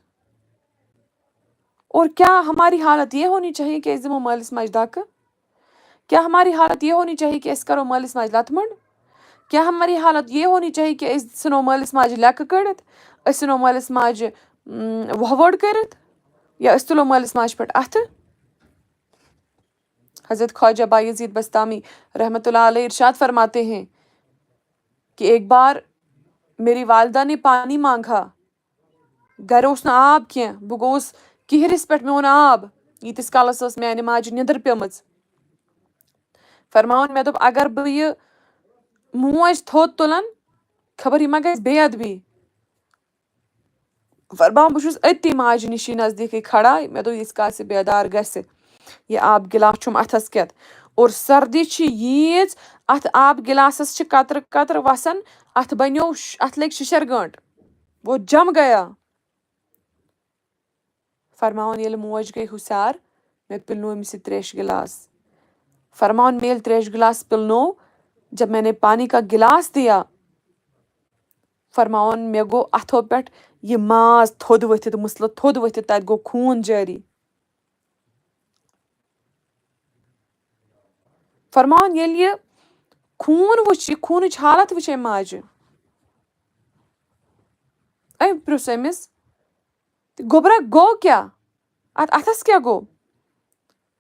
اور کیا ہماری حالت یہ ہونی چاہیے کہ أسۍ دِمو مٲلِس ماجہِ دھکہٕ؟ کیا ہماری حالت یہ ہونی چاہیے کہ أسۍ کرو مٲلِس ماجہِ لتہٕ مۄنڈ؟ کیا ہماری حالت یہ ہونی چاہیے کہ أسۍ ژھٕنو مٲلِس ماجہِ لیٚکہٕ کٔڑِتھ؟ أسۍ ژھٕنو مٲلِس ماجہِ، م، وۄہہ وۄڑ کٔرِتھ؟ یا أسۍ تُلو مٲلِس ماجہِ پٮ۪ٹھ اَتھٕ؟ حضرت خواجہ بایزید بستامی رحمت اللہ علیہ ارشاد فرماتے ہیں کہ ایک بار میری والدہ نے پانی مانگا، گرِ اوس نہٕ آب کینٛہہ، بہٕ گوٚوُس کِہرِس پٮ۪ٹھ، مےٚ اوٚن آب، ییٖتِس کالس ٲس میانہِ ماجہِ نِندٕر پیٚمٕژ۔ فرماوان، مےٚ دوٚپ، اگر بہٕ یہِ موج تھوٚد تُلن، خبر یہِ ما گژھِ بے ادبی۔ فرماوان، بہٕ چھُس أتی ماجہِ نِشی نزدیٖکٕے کھڑا، مےٚ دوٚپ، ییٖتِس کالس یہِ بیدار گژھِ، یہِ آب گِلاس چھُم اَتھس کٮ۪تھ۔ اور سردی چھِ ییٖژ، اَتھ آب گِلاسس چھِ قطرٕ قطرٕ وَسان، اَتھ بَنیو ش-، اَتھ لٔگۍ شِشر گٲنٛٹھ، وہ جم گیا۔ فرماوان، ییٚلہِ موج گٔے ہُشار، مےٚ پِلنوو أمِس یہِ تریشہِ گِلاس۔ فرماوان، مےٚ ییٚلہِ تریشہِ گِلاس پِلنوو، جب میں نے پانی کا گلاس دیا، فرماوان، مےٚ گوٚو اَتھو پٮ۪ٹھ یہِ ماز تھوٚد ؤتھِتھ، مٕسلہٕ تھوٚد ؤتھِتھ، تَتہِ گوٚو خوٗن جٲری۔ فرماوان، ییٚلہِ یہِ خوٗن وٕچھ، یہِ خوٗنٕچ حالت وٕچھ أمۍ ماجہِ، أمۍ پرٛژھ أمِس، "گوٚبرا، گوٚو کیٛاہ؟ اَتھ اَتھَس کیٛاہ گوٚو؟"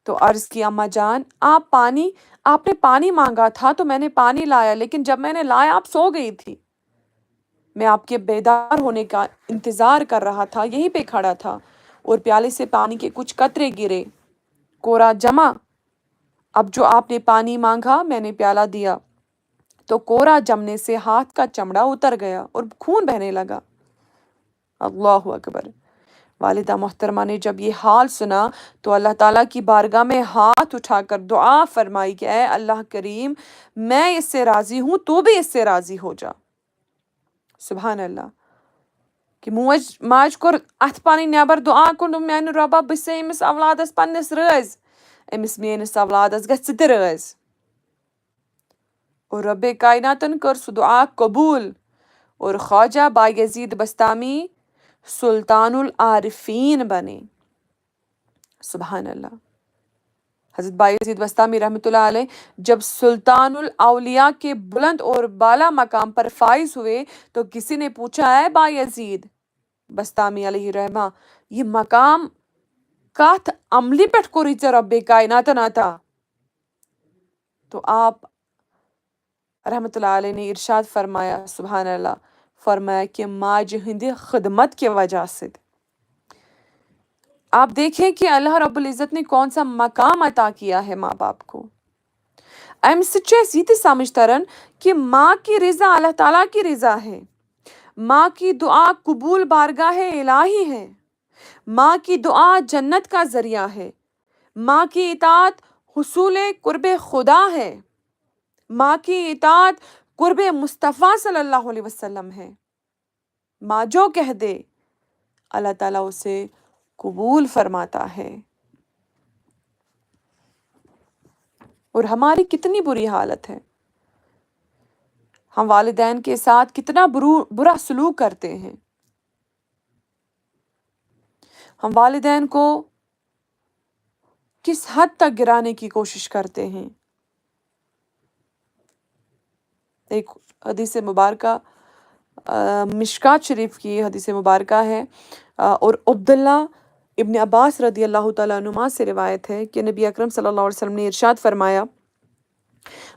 تو عرض کی، "اماں جان، آپ پانی، آپ نے پانی مانگا تھا تو میں نے پانی لایا، لیکن جب میں نے لایا آپ سو گئی تھی۔ میں آپ کے بیدار ہونے کا انتظار کر رہا تھا، یہیں پہ کھڑا تھا اور پیالے سے پانی کے کچھ قطرے گرے، کورا جما۔ اب جو آپ نے پانی مانگا، میں نے پیالہ دیا تو کورا جمنے سے ہاتھ کا چمڑا اتر گیا اور خون بہنے لگا۔" اللہ اکبر۔ والدہ محترمہ نے جب یہ حال سنا تو اللہ تعالیٰ کی بارگاہ میں ہاتھ اٹھا کر دعا فرمائی کہ اے اللہ کریم، میں اس سے راضی ہوں، تو بھی اس سے راضی ہو جا۔ سبحان اللہ۔ کہ موج، ماج کوٚر اَتھ پَنٕنۍ نٮ۪بر دُعا کوٚر، دوٚپ، "میانہِ رۄبا، بہٕ چھسے أمِس اولادس پننِس رٲضۍ، أمِس میٲنِس اولادس گژھِ ژٕ تہِ رٲضۍ۔" اور رب کائناتن کٔر سُہ دُعا قبوٗل اور خواجہ بایزید بستامی سلطان العارفین بنے۔ سبحان اللہ۔ حضرت بایزید بستامی رحمۃ اللہ علیہ جب سلطان الاولیاء کے بلند اور بالا مقام پر فائز ہوئے تو کسی نے پوچھا، "اے بایزید بستامی علیہ الرحمہ، یہ مقام کتھ عملی پٮ۪ٹھ کوٚرُے ژےٚ رب کائناتن عطا؟" تو آپ رحمۃ اللہ علیہ نے ارشاد فرمایا، سبحان اللہ، فرمایا کہ ماجہِ ہٕنٛدِ خدمت کے وجہ سۭتۍ۔ آپ دیکھیں کہ اللہ رب العزت نے کون سا مقام عطا کیا ہے ماں باپ کو۔ امہِ سۭتۍ چھُ اَسہِ یہِ تہِ سمجھ تران کہ ماں کی رضا اللہ تعالیٰ کی رضا ہے، ماں کی دعا قبول بارگاہ الٰہی ہے، ماں کی دعا جنت کا ذریعہ ہے، ماں کی اطاعت حصول قرب خدا ہے، ماں کی اطاعت قرب مصطفیٰ صلی اللہ علیہ وسلم ہے۔ ماں جو کہہ دے، اللہ تعالیٰ اسے قبول فرماتا ہے۔ اور ہماری کتنی بری حالت ہے، ہم والدین کے ساتھ کتنا برو-، برا سلوک کرتے ہیں، ہم والدین کو کس حد تک گرانے کی کوشش کرتے ہیں۔ ایک حدیث مبارکہ، آ، مشکات شریف کی حدیث مبارکہ ہے، آ، اور عبداللہ ابن عباس رضی اللہ تعالیٰ عنہما سے روایت ہے کہ نبی اکرم صلی اللہ علیہ وسلم نے ارشاد فرمایا،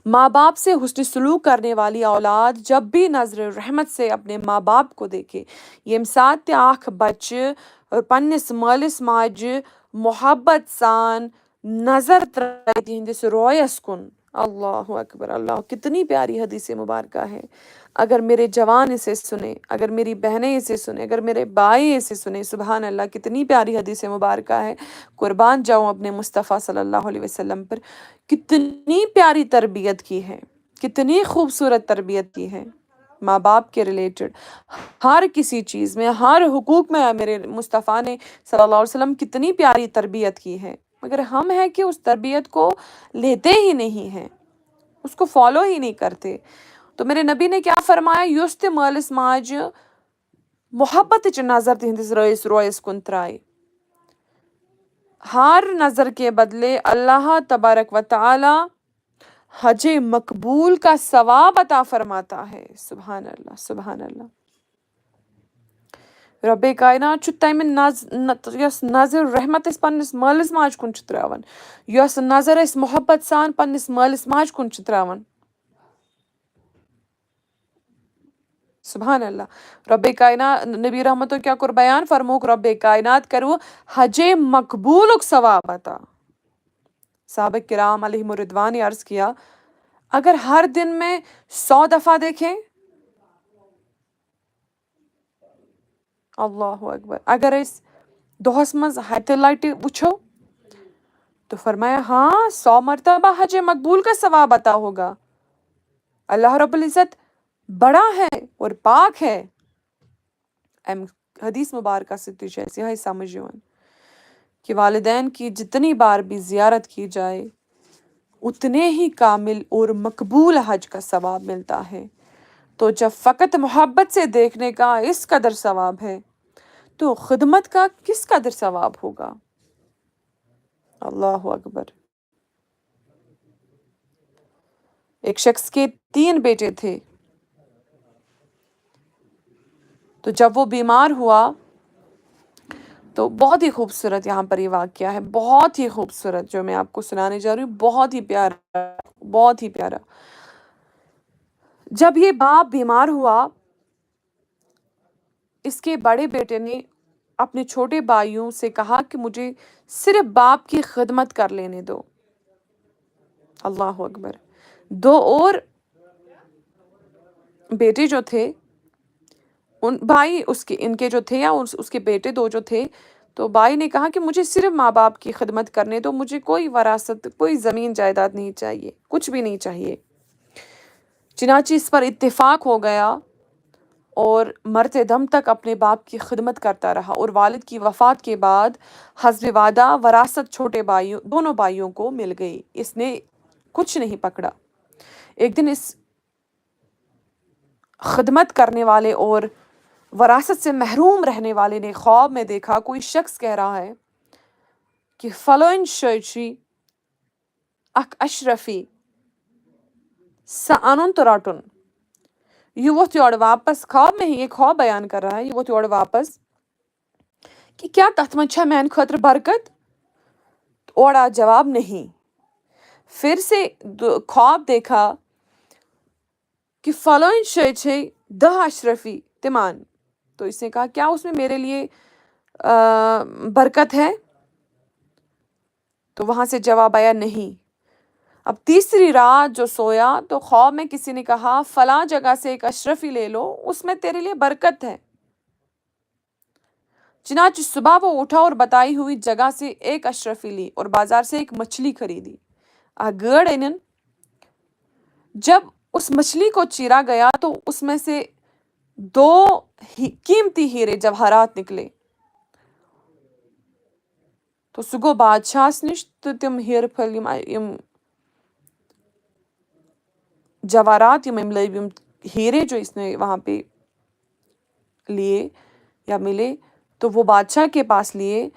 ماں باپ سے حسن سلوک کرنے والی اولاد جب بھی نظر رحمت سے اپنے ماں باپ کو دیکھے، ییٚمہِ ساتہٕ تہِ اکھ بچہِ پننِس مٲلِس ماجہِ محبت سان نظر ترٛایہِ تِہنٛدِس رویس کُن۔ اللہ اکبر، اللہ، کتنی پیاری حدیث مبارکہ ہے۔ اگر میرے جوان اسے سنے، اگر میری بہنیں اسے سنے، اگر میرے بھائی اسے سنے، سبحان اللہ، کتنی پیاری حدیث مبارکہ ہے۔ قربان جاؤں اپنے مصطفیٰ صلی اللہ علیہ وسلم پر۔ کتنی پیاری تربیت کی ہے، کتنی خوبصورت تربیت کی ہے ماں باپ کے ریلیٹڈ۔ ہر کسی چیز میں، ہر حقوق میں میرے مصطفیٰ نے صلی اللہ علیہ وسلم کتنی پیاری تربیت کی ہے، مگر ہم ہیں کہ اس تربیت کو لیتے ہی نہیں ہیں، اس کو فالو ہی نہیں کرتے۔ تو میرے نبی نے کیا فرمایا، یُس تہِ مٲلِس ماجہِ محبتٕچ نظر تِہنٛدِس رٲیِس رویس کُن ترٛایہِ، ہر نظر کے بدلے اللہ تبارک و تعالیٰ حج مقبول کا ثواب عطا فرماتا ہے۔ سبحان اللہ، سبحان اللہ۔ رب کائنات چھُ تمہِ نظ-، نہ-، یۄس نظر رحمت أسۍ پننِس مٲلِس ماجہِ کُن چھِ تراوان، یۄس نظر أسۍ محبت سان پننِس مٲلِس ماجہِ کُن چھِ تراوان۔ سبحان اللہ۔ رب کائنات، نبی رحمتو کیا کوٚر بیان؟ فرمووُکھ، رب کائنات کرو حج مقبولُک ثواب عطا۔ صحابہ کرام علیہم الرضوان نے عرض کیا، اگر ہر دن میں سو دفعہ دیکھیں، اللہ اکبر، اگر أسۍ دۄہس منٛز ہتہِ لٹہِ وٕچھو، تو فرمایا، ہاں، سو مرتبہ حج مقبول کا ثواب عطا ہوگا۔ اللہ رب العزت بڑا ہے اور پاک ہے۔ امہِ حدیث مبارکہ سۭتۍ تہِ چھُ اَسہِ یِہوٚے سمجھ یِوان کہ والدین کی جتنی بار بھی زیارت کی جائے، اتنے ہی کامل اور مقبول حج کا ثواب ملتا ہے۔ تو جب فقط محبت سے دیکھنے کا اس قدر ثواب ہے، تو خدمت کا کس قدر ثواب ہوگا؟ اللہ اکبر۔ ایک شخص کے تین بیٹے تھے، تو جب وہ بیمار ہوا، تو بہت ہی خوبصورت یہاں پر یہ واقعہ ہے، بہت ہی خوبصورت جو میں آپ کو سنانے جا رہی ہوں، بہت ہی پیارا، بہت ہی پیارا۔ جب یہ باپ بیمار ہوا، اس کے بڑے بیٹے نے اپنے چھوٹے بھائیوں سے کہا کہ مجھے صرف باپ کی خدمت کر لینے دو۔ اللہ اکبر۔ دو اور بیٹے جو تھے، ان بھائی اس کے، ان کے جو تھے یا اس، اس کے بیٹے دو جو تھے، تو بھائی نے کہا کہ مجھے صرف ماں باپ کی خدمت کرنے دو، مجھے کوئی وراثت، کوئی زمین جائیداد نہیں چاہیے، کچھ بھی نہیں چاہیے۔ چنانچہ اس پر اتفاق ہو گیا اور مرتے دم تک اپنے باپ کی خدمت کرتا رہا، اور والد کی وفات کے بعد حسب وعدہ وراثت چھوٹے بھائیوں، دونوں بھائیوں کو مل گئی۔ اس نے کچھ نہیں پکڑا۔ ایک دن اس خدمت کرنے والے اور وراثت سے محروم رہنے والے نے خواب میں دیکھا، کوئی شخص کہہ رہا ہے کہ فلٲنۍ جایہِ چھُ اکھ اشرفی، سُہ اَنُن تہٕ رَٹُن۔ یہِ ووٚتھ یورٕ واپس، خواب میں ہی یہ خواب بیان کر رہا ہے، یہِ ووٚتھ یورٕ واپس کہ کیا تتھ منٛز چھا میانہِ خٲطرٕ برکت؟ اورٕ آو جواب، نہیں۔ پھر سے د-، خواب دیکھا کہ فلٲنۍ جایہِ چھے دہ اشرفی، تِم اَن۔ تو اس نے کہا، کیا اس میں میرے لیے، آ، برکت ہے؟ تو وہاں سے جواب آیا، نہیں۔ اب تیسری رات جو سویا تو خواب میں کسی نے کہا، فلاں جگہ سے ایک اشرفی لے لو، اس میں تیرے لیے برکت ہے۔ چنانچہ صبح وہ اٹھا اور بتائی ہوئی جگہ سے ایک اشرفی لی اور بازار سے ایک مچھلی خریدی۔ اکھ گٲڈ أنِن۔ جب اس مچھلی کو چیرا گیا تو اس میں سے دو ہی-، قیمتی ہیرے جواہرات نکلے۔ تو سُہ گوٚو بادشاہس نِش تہٕ تِم ہیرٕ پھٔلۍ یِم، یِم جواہرات، یِم أمۍ لٲبۍ، یِم ہیرے جو اس نے وہاں پہ لیے یا ملے، تو وہ بادشاہ کے پاس لیے۔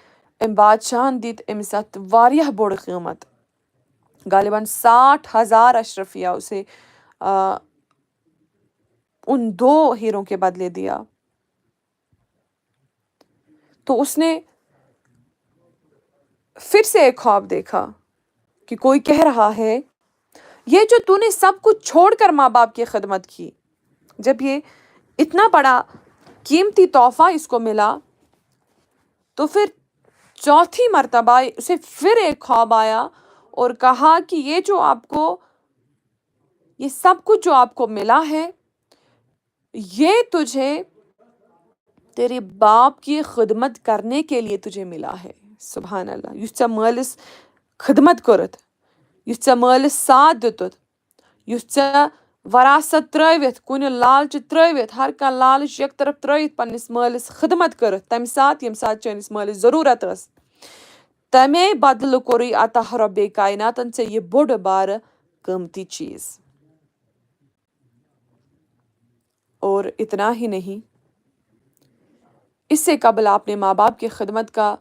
أمۍ بادشاہن دِتۍ أمِس اَتھ واریاہ بوٚڑ قۭمت، غالباً ساٹھ ہزار اشرفیہ اسے، آ، ان دو ہیروں کے بدلے دیا۔ تو اس نے پھر سے ایک خواب دیکھا کہ کوئی کہہ رہا ہے، یہ جو تو نے سب کچھ چھوڑ کر ماں باپ کی خدمت کی، جب یہ اتنا بڑا قیمتی تحفہ اس کو ملا، تو پھر چوتھی مرتبہ اسے پھر ایک خواب آیا اور کہا کہ یہ جو آپ کو، یہ سب کچھ جو آپ کو ملا ہے، یہ تجھے تیرے باپ کی خدمت کرنے کے لیے تجھے ملا ہے۔ سبحان اللہ۔ یُس ژےٚ مٲلِس خدمت کٔرٕتھ، یُس ژےٚ مٲلِس ساتھ دیُتُتھ، یُس ژےٚ وراثت ترٲوِتھ، کُنہِ لالچہِ ترٲوِتھ، ہر کانٛہہ لالچ یک طرف ترٲوِتھ پننِس مٲلِس خدمت کٔرٕتھ، تمہِ ساتہٕ، ییٚمہِ ساتہٕ چٲنِس مٲلِس ضروٗرت ٲس، تمے بدلہٕ کوٚرُے عطا رۄبے کائناتن ژےٚ یہِ بوٚڑ بارٕ قۭمتی چیٖز۔ اور اتنا ہی نہیں، اس سے قبل آپ نے ماں باپ کی خدمت کا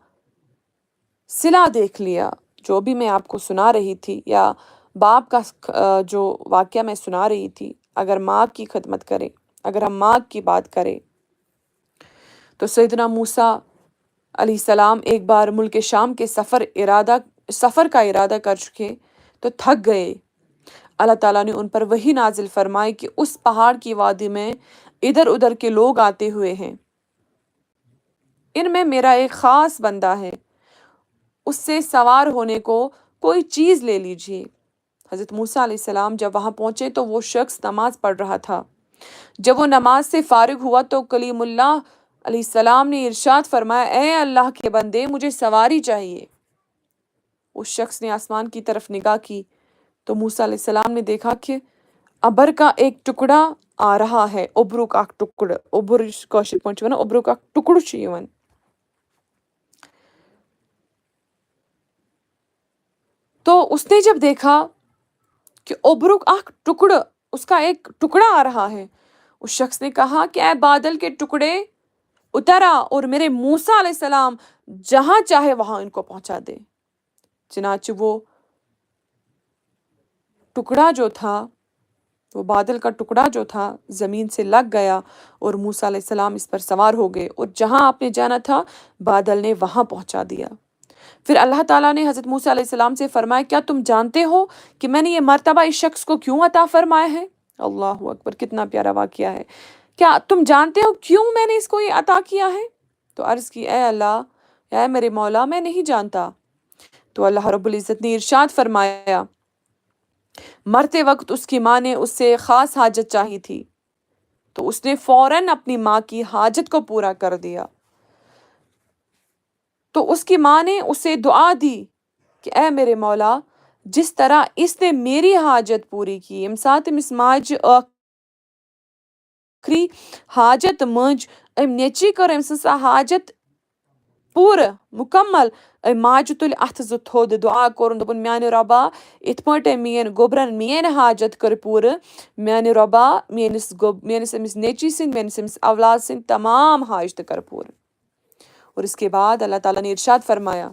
صلہ دیکھ لیا، جو بھی میں آپ کو سنا رہی تھی، یا باپ کا س-، آ، جو واقعہ میں سنا رہی تھی، اگر ماں کی خدمت کرے، اگر ہم ماں کی بات کریں، تو سیدنا موسیٰ علیہ السلام ایک بار ملک شام کے سفر ارادہ، سفر کا ارادہ کر چکے تو تھک گئے۔ اللہ تعالیٰ نے ان پر وحی نازل فرمائی کہ اس پہاڑ کی وادی میں ادھر ادھر کے لوگ آتے ہوئے ہیں، ان میں میرا ایک خاص بندہ ہے، اس سے سوار ہونے کو کوئی چیز لے لیجیے۔ حضرت موسیٰ علیہ السلام جب وہاں پہنچے تو وہ شخص نماز پڑھ رہا تھا۔ جب وہ نماز سے فارغ ہوا تو کلیم اللہ علیہ السلام نے ارشاد فرمایا، "اے اللہ کے بندے، مجھے سواری چاہیے۔" اس شخص نے آسمان کی طرف نگاہ کی تو موسیٰ علیہ السلام نے دیکھا کہ ابر کا ایک ٹکڑا آ رہا ہے۔ اوٚبرُک اکھ ٹکڑٕ، اوٚبُر یُس کٲشِر پٲٹھۍ چھِ وَنان، اوٚبرُک اکھ ٹکڑٕ چھُ یِوان۔ تو اس نے جب دیکھا کہ اوٚبرُک اکھ ٹکڑٕ، اس کا ایک ٹکڑا آ رہا ہے، اس شخص نے کہا کہ اے بادل کے ٹکڑے، اتر آ اور میرے موسیٰ علیہ السلام جہاں چاہے وہاں ان کو پہنچا دے۔ چنانچہ وہ ٹکڑا جو تھا، وہ بادل کا ٹکڑا جو تھا، زمین سے لگ گیا اور موسیٰ علیہ السلام اس پر سوار ہو گئے اور جہاں آپ نے جانا تھا، بادل نے وہاں پہنچا دیا۔ پھر اللہ تعالیٰ نے حضرت موسیٰ علیہ السلام سے فرمایا، "کیا تم جانتے ہو کہ میں نے یہ مرتبہ اس شخص کو کیوں عطا فرمایا ہے؟" اللہ اکبر، کتنا پیارا واقعہ ہے۔ کیا تم جانتے ہو کیوں میں نے اس کو یہ عطا کیا ہے؟ تو عرض کی، "اے اللہ، یا میرے مولا، میں نہیں جانتا۔" تو اللہ رب العزت نے ارشاد فرمایا، مرتے وقت اس کی ماں نے اس سے خاص حاجت چاہی تھی، تو اس نے فوراً اپنی ماں کی حاجت کو پورا کر دیا۔ تو اس کی ماں نے اسے دعا دی کہ اے میرے مولا، جس طرح اس نے میری حاجت پوری کی، ییٚمہِ ساتہٕ أمِس ماجہِ ٲخری حاجت منٛز أمۍ نیٚچی کٔر أمۍ سٕنٛز سۄ حاجت پوٗرٕ مُکمل، أمۍ ماجہِ تُلۍ اَتھٕ زٕ تھوٚد، دُعا کوٚرُن، دوٚپُن، "میٛانہِ رۄبا، یِتھ پٲٹھۍ أمۍ میٛٲنۍ گوٚبرَن میٛٲنۍ حاجت کٔر پوٗرٕ، میٛانہِ رۄبا، میٛٲنِس گوٚب-، میٛٲنِس أمِس نیٚچی سٕنٛدۍ، میٛٲنِس أمِس اولاد سٕنٛدۍ تمام حاجتہٕ کر پوٗرٕ۔" اور اس کے بعد اللہ تعالیٰ نے ارشاد فرمایا،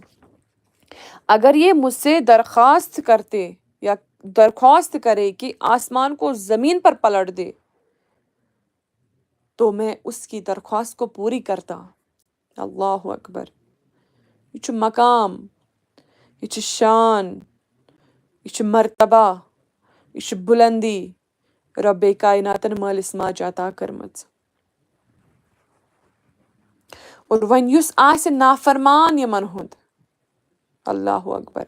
اگر یہ مجھ سے درخواست کرتے یا درخواست کرے کہ آسمان کو زمین پر پلٹ دے، تو میں اس کی درخواست کو پوری کرتا۔ اللہ اکبر۔ یہ چھُ مقام، یہ چھُ شان، یہ چھُ مرتبہ، یہ چھُ بلندی رب کائناتن مٲلِس ماجہِ عطا کٔرمٕژ۔ اور وۄنۍ یُس آسہِ نافرمان یِمن ہُنٛد، اللہ اکبر۔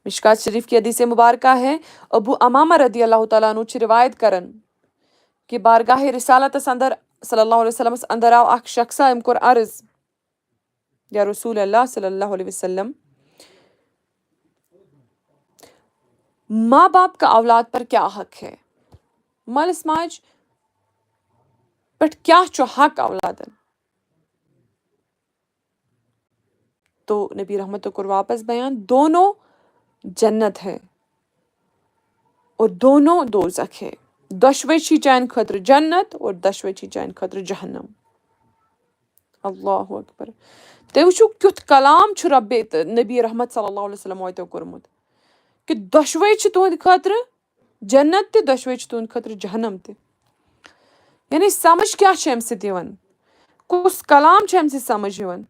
مشکات شریف کی حدیث مبارکہ ہے، ابو امامہ رضی اللہ تعالیٰ عنہ چھِ روایت کران کہ بارگاہ رسالتس اندر صلی اللہ علیہ وسلمس اندر آو اکھ شخصا، أمۍ کوٚر عرض، یا رسول اللہ صلی اللہ علیہ وسلم، ماں باپ کا اولاد پر کیا حق ہے؟ مٲلِس ماجہِ پٮ۪ٹھ کیٛاہ چھُ حق اولادن؟ تو نبی رحمت کوٚر واپس بیان، دونوں جنت ہے اور دونوں دوزخ ہے۔ دۄشوے چھِ چانہِ خٲطرٕ جنت اور دۄشوے چھِ چانہِ خٲطرٕ جہنم۔ اللہ اکبر۔ تُہۍ وٕچھِو کیُتھ کلام چھُ رب تہٕ نبی رحمت صلی اللہ علیہ وسلم واتیو کوٚرمُت، کہ دۄشوے چھِ تُہنٛدِ خٲطرٕ جنت تہِ، دۄشوے چھِ تُہنٛدِ خٲطرٕ جہنم تہِ۔ یعنی سمجھ کیٛاہ چھِ اَمہِ سۭتۍ یِوان؟ کُس کلام چھُ اَمہِ سۭتۍ سمجھ یِوان؟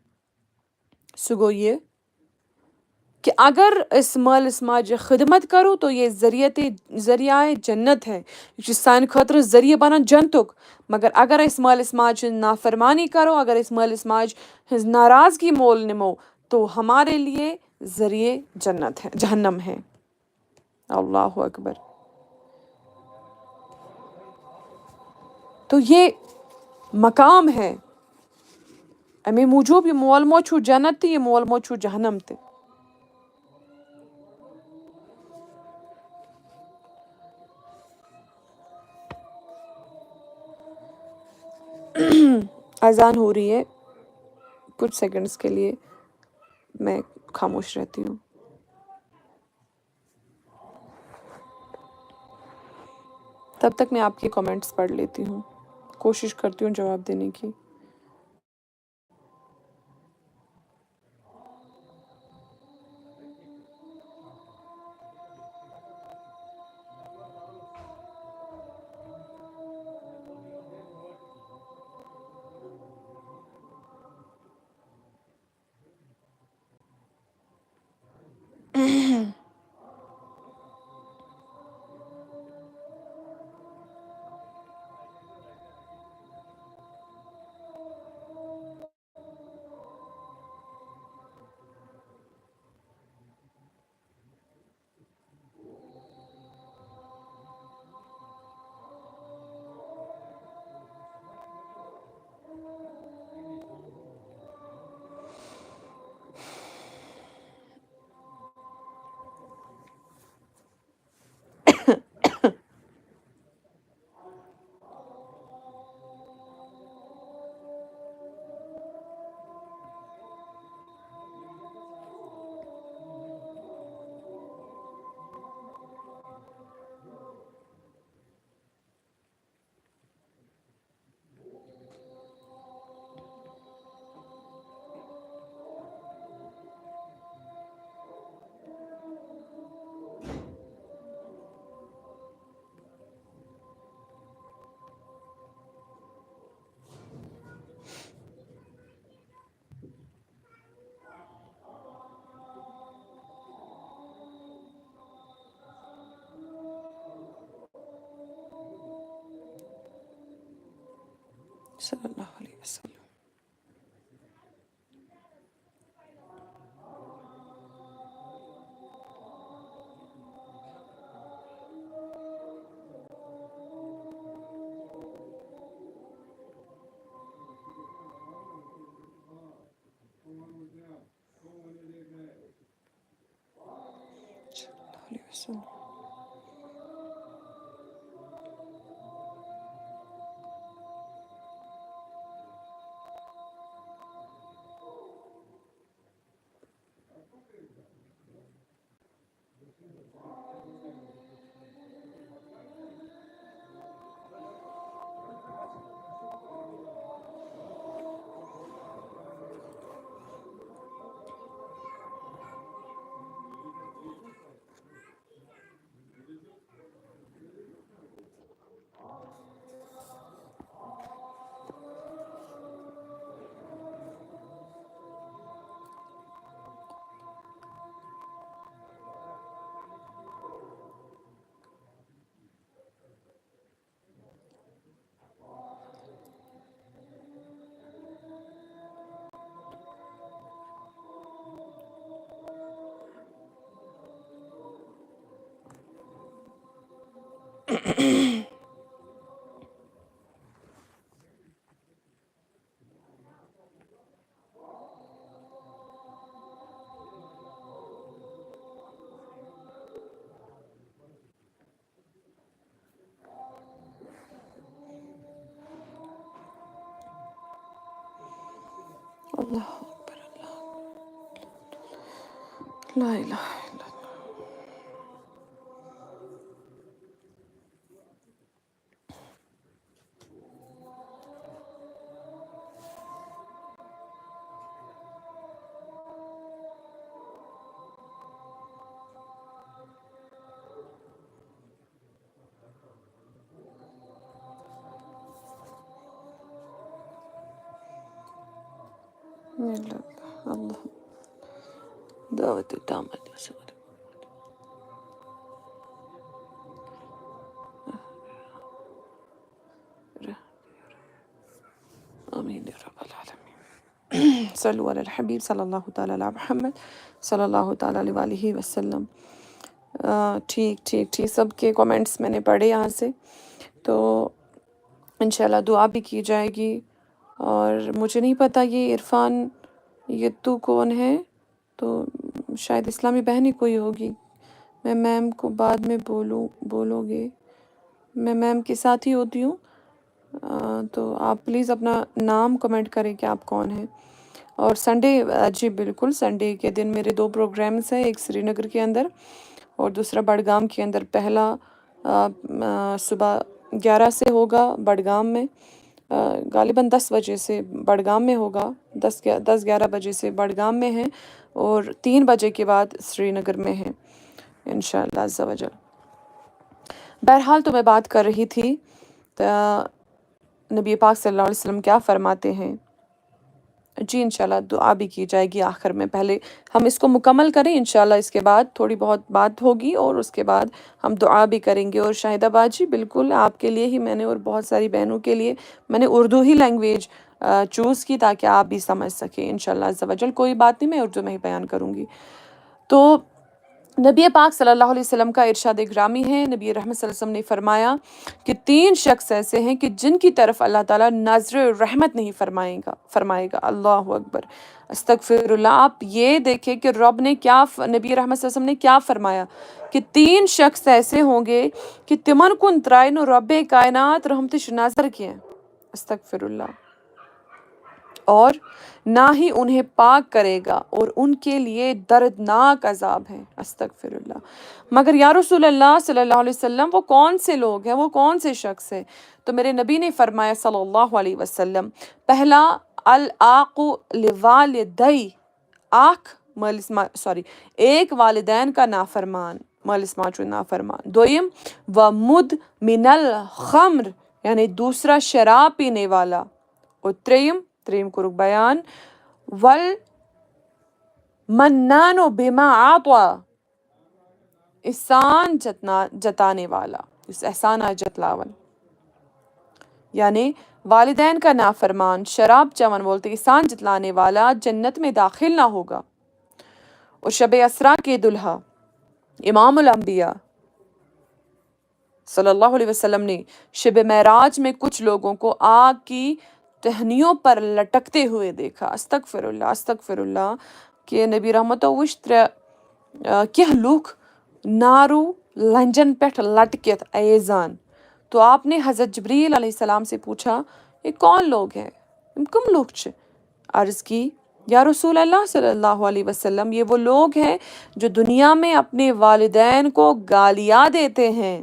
سُہ گوٚو یہِ کہ اگر أسۍ مٲلِس ماجہِ خدمت کرو تو یہ ذریعہ تے، ذریعہ جنت ہے، یہِ چھُ سانہِ خٲطرٕ ذریعہ بنان جنتُک۔ مگر اگر أسۍ مٲلِس ماجہِ ہٕنٛز نافرمانی کرو، اگر أسۍ مٲلِس ماجہِ ہٕنٛز ناراضگی مول نِمو تو ہمارے لیے ذریعہ جنت ہے، جہنم ہے۔ اللہ اکبر۔ تو یہ مقام ہے، امی موجوب یہ مول موج چھُ جنت تہِ، یہ مول موج چھُ جہنم تہِ۔ اذان ہو رہی ہے، کچھ سیکنڈز کے لیے میں خاموش رہتی ہوں۔ تب تک میں آپ کے کمنٹس پڑھ لیتی ہوں، کوشش کرتی ہوں جواب دینے کی۔ صلی اللہ علیہ وسلم۔ صلی اللہ علیہ وسلم۔ اللہ اکبر، اللہ اکبر۔ لا الہ الا اللہ۔ اللہ۔ دعوت تامت۔ آمین یا رب العالمین۔ صلو علی الحبیب صلی اللہ تعالیٰ علی محمد صلی اللہ تعالیٰ علیہ وآلہ وسلم۔ آ، ٹھیک، ٹھیک، ٹھیک۔ سب کے کمنٹس میں نے پڑھے یہاں سے۔ تو انشاءاللہ دعا بھی کی جائے گی۔ اور مجھے نہیں پتا یہ عرفان، یہ تو کون ہے؟ تو شاید اسلامی بہن ہی کوئی ہوگی۔ میں میم کو بعد میں بولوں، بولو گے۔ میں میم کے ساتھ ہی ہوتی ہوں۔ آ، تو آپ پلیز اپنا نام کمنٹ کریں کہ آپ کون ہیں۔ اور سنڈے، آ، جی بالکل، سنڈے کے دن میرے دو پروگرامز ہیں، ایک سری نگر کے اندر اور دوسرا بڑگام کے اندر۔ پہلا، آ، آ، صبح گیارہ سے ہوگا بڑگام میں، آ، غالباً دس بجے سے بڑگام میں ہوگا، دس گیا-، دس گیارہ بجے سے بڑگام میں ہے اور تین بجے کے بعد سری نگر میں ہے، انشاءاللہ عز و جل۔ بہرحال، تو میں بات کر رہی تھی، تو نبی پاک صلی اللہ علیہ وسلم کیا فرماتے ہیں؟ جی، انشاءاللہ دعا بھی کی جائے گی آخر میں۔ پہلے ہم اس کو مکمل کریں، انشاءاللہ اس کے بعد تھوڑی بہت بات ہوگی اور اس کے بعد ہم دعا بھی کریں گے۔ اور شاہدہ باجی، بالکل آپ کے لیے ہی میں نے اور بہت ساری بہنوں کے لیے میں نے اردو ہی لینگویج، آ، چوز کی تاکہ آپ بھی سمجھ سکیں، انشاءاللہ عز و جل۔ کوئی بات نہیں، میں اردو میں ہی بیان کروں گی۔ تو نبی پاک صلی اللہ علیہ وسلم کا ارشاد گرامی ہے، نبی رحمت صلی اللہ علیہ وسلم نے فرمایا کہ تین شخص ایسے ہیں کہ جن کی طرف اللہ تعالیٰ نظر رحمت نہیں فرمائے گا، فرمائے گا۔ اللہ اکبر، استغفر اللہ۔ آپ یہ دیکھیں کہ رب نے کیا ف-، نبی رحمت صلی اللہ علیہ وسلم نے کیا فرمایا کہ تین شخص ایسے ہوں گے کہ تمن کن ترائے نو رب کائنات رحمتش نظر کینٛہہ۔ استغفر اللہ۔ اور نہ ہی انہیں پاک کرے گا اور ان کے لیے دردناک عذاب ہے۔ استغفر اللہ۔ مگر یا رسول اللہ صلی اللہ علیہ وسلم، وہ کون سے لوگ ہیں، وہ کون سے شخص ہیں؟ تو میرے نبی نے فرمایا صلی اللہ علیہ وسلم، پہلا، العاق لوالدی، اکھ مٲلِس ما-، سوری، ایک والدین کا نافرمان، مٲلِس ماجہِ ہُنٛد نافرمان۔ دوٚیِم، ومدمن الخمر، یعنی دوسرا شراب پینے والا۔ اور ترٛیٚیِم، ترٛیٚیِم کوٚرُکھ بیان، والمنان بما اعطى، احسان جتنا-، جتانے والا، یُس احسانات جتلاوان۔ یعنی والدین کا نافرمان، شراب چون بولتے انسان جتلانے والا جنت میں داخل نہ ہوگا۔ اور شب اسرا کے دلہا امام الانبیاء صلی اللہ علیہ وسلم نے شب معراج میں کچھ لوگوں کو آگ کی ٹہنیوں پر لٹکتے ہوئے دیکھا۔ استغفر اللہ، استغفر اللہ۔ کہ نبی رحمتو وٕچھ ترٛےٚ، آ، کینٛہہ لوٗکھ نارو لنجن پٮ۪ٹھ لٹکِتھ ایزان۔ تو آپ نے حضرت جبریل علیہ السلام سے پوچھا، یہ کون لوگ ہیں؟ یِم کم لوگ چھِ؟ عرض کی، یا رسول اللہ صلی اللہ علیہ وسلم، یہ وہ لوگ ہیں جو دنیا میں اپنے والدین کو گالیاں دیتے ہیں۔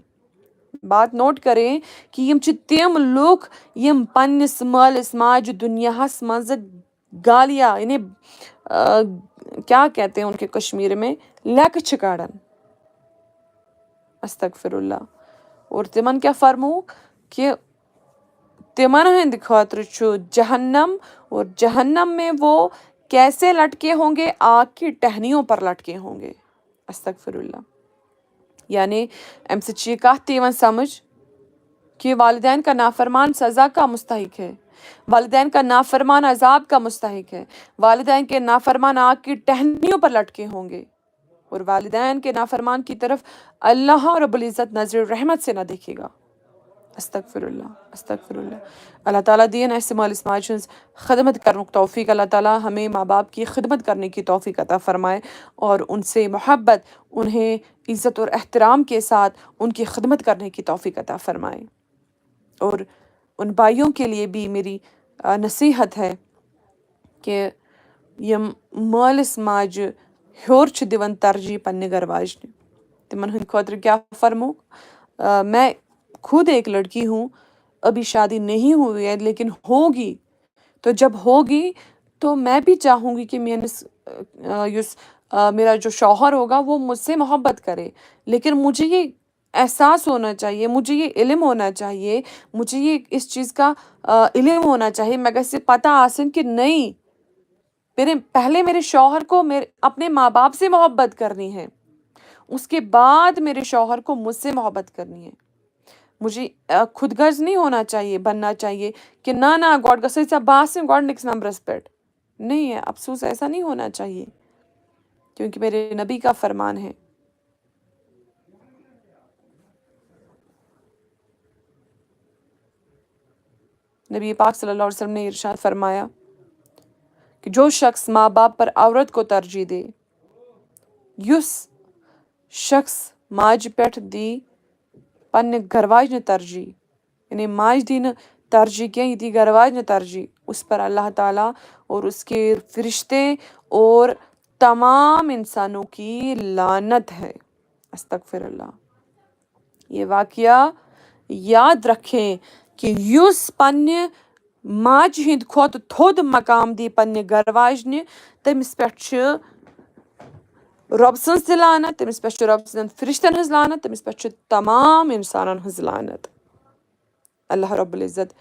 بات نوٹ کریں کہ یِم چھِ تِم لوٗکھ یِم پننِس مٲلِس ماجہِ دُنیاہَس منٛز گالیاں، یعنی، آ، کیا کہتے ہیں ان کے کشمیری میں، لیکہٕ چھِ کڑان۔ استغفر اللہ۔ اور تِمن کیا فرمووُکھ کہ تِمن ہٕنٛدِ خٲطرٕ چھُ جہنم، اور جہنم میں وہ کیسے لٹکے ہوں گے؟ آگ کی ٹہنیوں پر لٹکے ہوں گے۔ استغفر اللہ۔ یعنی، امہِ سۭتۍ چھِ یہِ کتھ تہِ یِوان سمجھ کہ والدین کا نافرمان سزا کا مستحق ہے، والدین کا نافرمان عذاب کا مستحق ہے، والدین کے نافرمان آگ کی ٹہنیوں پر لٹکے ہوں گے، اور والدین کے نافرمان کی طرف اللہ رب العزت نظر رحمت سے نہ دیکھے گا۔ استغفر اللہ، استغفر اللہ۔ اللہ تعالیٰ دِیِن اَسہِ مٲلِس ماجہِ ہٕنٛز خدمت کرنُک توفیق۔ اللہ تعالیٰ ہمیں ماں باپ کی خدمت کرنے کی توفیق عطا فرمائے اور ان سے محبت، انہیں عزت اور احترام کے ساتھ ان کی خدمت کرنے کی توفیق عطا فرمائے۔ اور ان بھائیوں کے لیے بھی میری، آ، نصیحت ہے کہ یِم مٲلِس ماجہِ ہیوٚر چھِ دِوان ترجیح پننہِ گرٕ واجنہِ، تِمن ہٕنٛدِ خٲطرٕ کیٛاہ فرمووُکھ؟ آ، میں خود ایک لڑکی ہوں، ابھی شادی نہیں ہوئی ہے، لیکن ہوگی۔ تو جب ہوگی، تو میں بھی چاہوں گی کہ میٲنِس، آ، یُس، آ، میرا جو شوہر ہوگا، وہ مجھ سے محبت کرے، لیکن مجھے یہ احساس ہونا چاہیے، مجھے یہ علم ہونا چاہیے، مجھے یہ اس چیز کا، آ، علم ہونا چاہیے، مےٚ گژھِ پتہ آسٕنۍ کہ نہیں، میرے، پہلے میرے شوہر کو میرے، اپنے ماں باپ سے محبت کرنی ہے، اس کے بعد میرے شوہر کو مجھ سے محبت کرنی ہے۔ مجھے، آ، خود غرض نہیں ہونا چاہیے، بننا چاہیے کہ نہ، نہ، گۄڈٕ گژھے ژےٚ باسٕنۍ گۄڈٕنِکِس نمبرس پٮ۪ٹھ۔ نہیں ہے، افسوس، ایسا نہیں ہونا چاہیے، کیونکہ میرے نبی کا فرمان ہے۔ نبی پاک صلی اللہ علیہ وسلم نے ارشاد فرمایا کہ جو شخص ماں باپ پر عورت کو ترجیح دے، یُس شخص ماجہِ پٮ۪ٹھ دی پننہِ گرواجنہِ ترجیح، یعنی ماجہِ دی نہٕ ترجیح کینٛہہ، یہِ دی گرواجنہِ ترجیح، اس پر اللہ تعالیٰ اور اس کے فرشتے اور تمام انسانوں کی لعنت ہے۔ استغفر اللہ۔ یہ واقعہ یاد رکھیں کہ یُس پننہِ ماجہِ ہٕنٛدِ کھۄتہٕ تھوٚد مقام دی پننہِ گرٕ واجنہِ، تٔمِس پٮ۪ٹھ چھِ رۄب سٕنٛز تہِ لعنت، تٔمِس پٮ۪ٹھ چھِ رۄب سٕنٛدٮ۪ن فرشتن ہٕنٛز لعنت، تٔمِس پٮ۪ٹھ چھِ تمام انسانن ہٕنٛز لعنت۔ اللہ رب العزت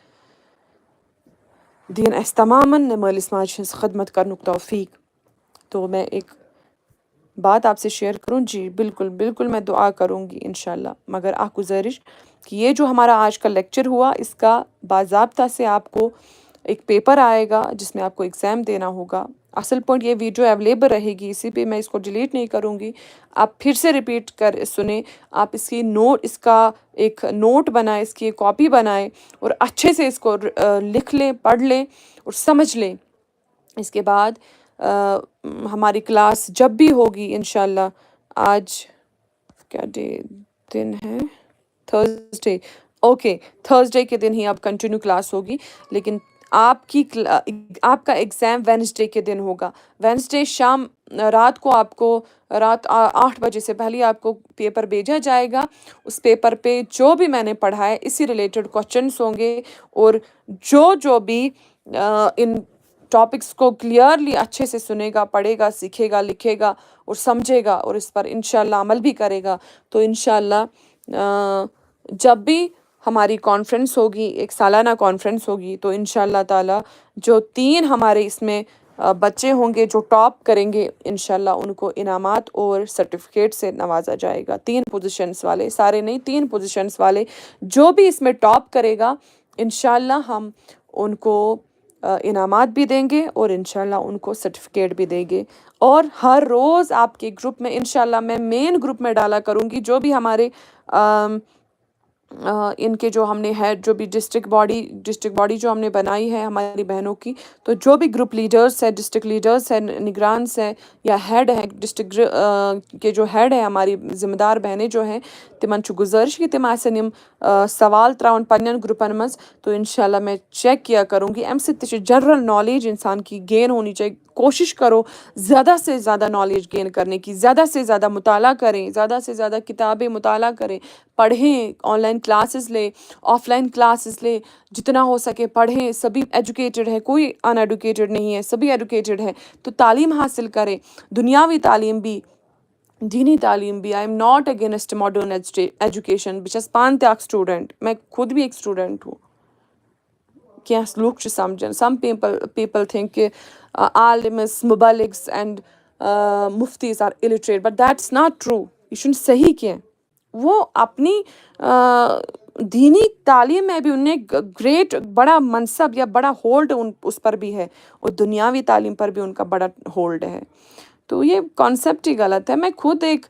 دِیِن اَسہِ تمامن مٲلِس ماجہِ ہٕنٛز خدمت کرنُک توفیق۔ تو میں ایک بات آپ سے شیئر کروں؟ جی، بالکل، بالکل، میں دعا کروں گی، انشاءاللہ۔ مگر اکھ گزارش کہ یہ جو ہمارا آج کا لیکچر ہوا، اس کا باضابطہ سے آپ کو ایک پیپر آئے گا، جس میں آپ کو ایگزام دینا ہوگا۔ اصل پوائنٹ، یہ ویڈیو اویلیبل رہے گی، اسی پہ میں اس کو ڈیلیٹ نہیں کروں گی۔ آپ پھر سے ریپیٹ کر سنیں، آپ اس کی نوٹ، اس کا ایک نوٹ بنائیں، اس کی ایک کاپی بنائیں اور اچھے سے اس کو، آ، لکھ لیں، پڑھ لیں اور سمجھ لیں۔ اس کے بعد، آ، ہماری کلاس جب بھی ہوگی، انشاءاللہ، آج کیا ڈے، دن ہے؟ تھرسڈے۔ اوکے، تھرسڈے کے دن ہی اب کنٹینیو کلاس ہوگی، لیکن آپ کی کلا-، آپ کا ایگزام وینسڈے کے دن ہوگا۔ وینسڈے شام، رات کو آپ کو، رات آ-، آٹھ بجے سے پہلے آپ کو پیپر بھیجا جائے گا۔ اس پیپر پہ جو بھی میں نے پڑھا ہے، اسی ریلیٹڈ کوشچنس ہوں گے، اور جو جو بھی، آ، ان ٹاپکس کو کلیئرلی اچھے سے سنے گا، پڑھے گا، سیکھے گا، لکھے گا اور سمجھے گا اور اس پر انشاءاللہ عمل بھی کرے گا، تو انشاءاللہ، آ، جب بھی ہماری کانفرنس ہوگی، ایک سالانہ کانفرنس ہوگی، تو انشاءاللہ تعالیٰ جو تین ہمارے اس میں، آ، بچے ہوں گے جو ٹاپ کریں گے، انشاءاللہ ان کو انعامات اور سرٹیفکیٹ سے نوازا جائے گا۔ تین پوزیشنز والے، سارے نہیں، تین پوزیشنز والے جو بھی اس میں ٹاپ کرے گا، انشاءاللہ ہم ان کو انعامات بھی دیں گے اور انشاءاللہ ان کو سرٹیفکیٹ بھی دیں گے۔ اور ہر روز آپ کے گروپ میں، انشاءاللہ میں مین گروپ میں ڈالا کروں گی جو بھی ہمارے ان کے جو ہم نے ہیڈ، جو بھی ڈسٹرکٹ باڈی ڈسٹرکٹ باڈی جو ہم نے بنائی ہے ہماری بہنوں کی، تو جو بھی گروپ لیڈرز ہے، ڈسٹرکٹ لیڈرز ہے، نگرانز ہے یا ہیڈ ہے ڈسٹرکٹ کے جو ہیڈ ہے، ہماری ذمہ دار بہنیں جو ہیں، تمن چھُ گزارش کہ تم آسن یِم سوال تراون پنن گروپن منٛز۔ تو انشاءاللہ میں چیک کیا کروں گی، امہِ سۭتۍ تہِ چھِ جنرل نالیج انسان کی گین ہونی چاہیے۔ کوشش کرو زیادہ سے زیادہ نالیج گین کرنے کی، زیادہ سے زیادہ مطالعہ کریں، زیادہ سے زیادہ کتابیں مطالعہ کریں، پڑھیں، آن لائن کلاسز لیں، آف لائن کلاسز لیں، جتنا ہو سکے پڑھیں۔ سبھی ایجوکیٹڈ ہے، کوئی ان ایڈوکیٹڈ نہیں ہے، سبھی ایجوکیٹڈ ہے۔ تو تعلیم حاصل کریں، دنیاوی تعلیم بھی، دینی تعلیم بھی۔ I am not against modern education۔ بہٕ چھَس پانہٕ تہِ اَکھ اسٹوٗڈنٛٹ، میں خود بھی ایک اسٹوٗڈنٛٹ ہوں۔ کینٛہہ لُکھ چھِ سَمجھان، some people people think کہ عالمس، مبلغس اینڈ مفتیز are illiterate, but that's not true. یہِ چھُنہٕ صحیح کینٛہہ۔ وہ اپنی دینی تعلیم میں بھی انہیں گریٹ بڑا منصب یا بڑا ہولڈ ان اس پر بھی ہے، اور دنیاوی تعلیم پر بھی ان کا بڑا ہولڈ ہے۔ تو یہ کانسیپٹ ہی غلط ہے۔ میں خود ایک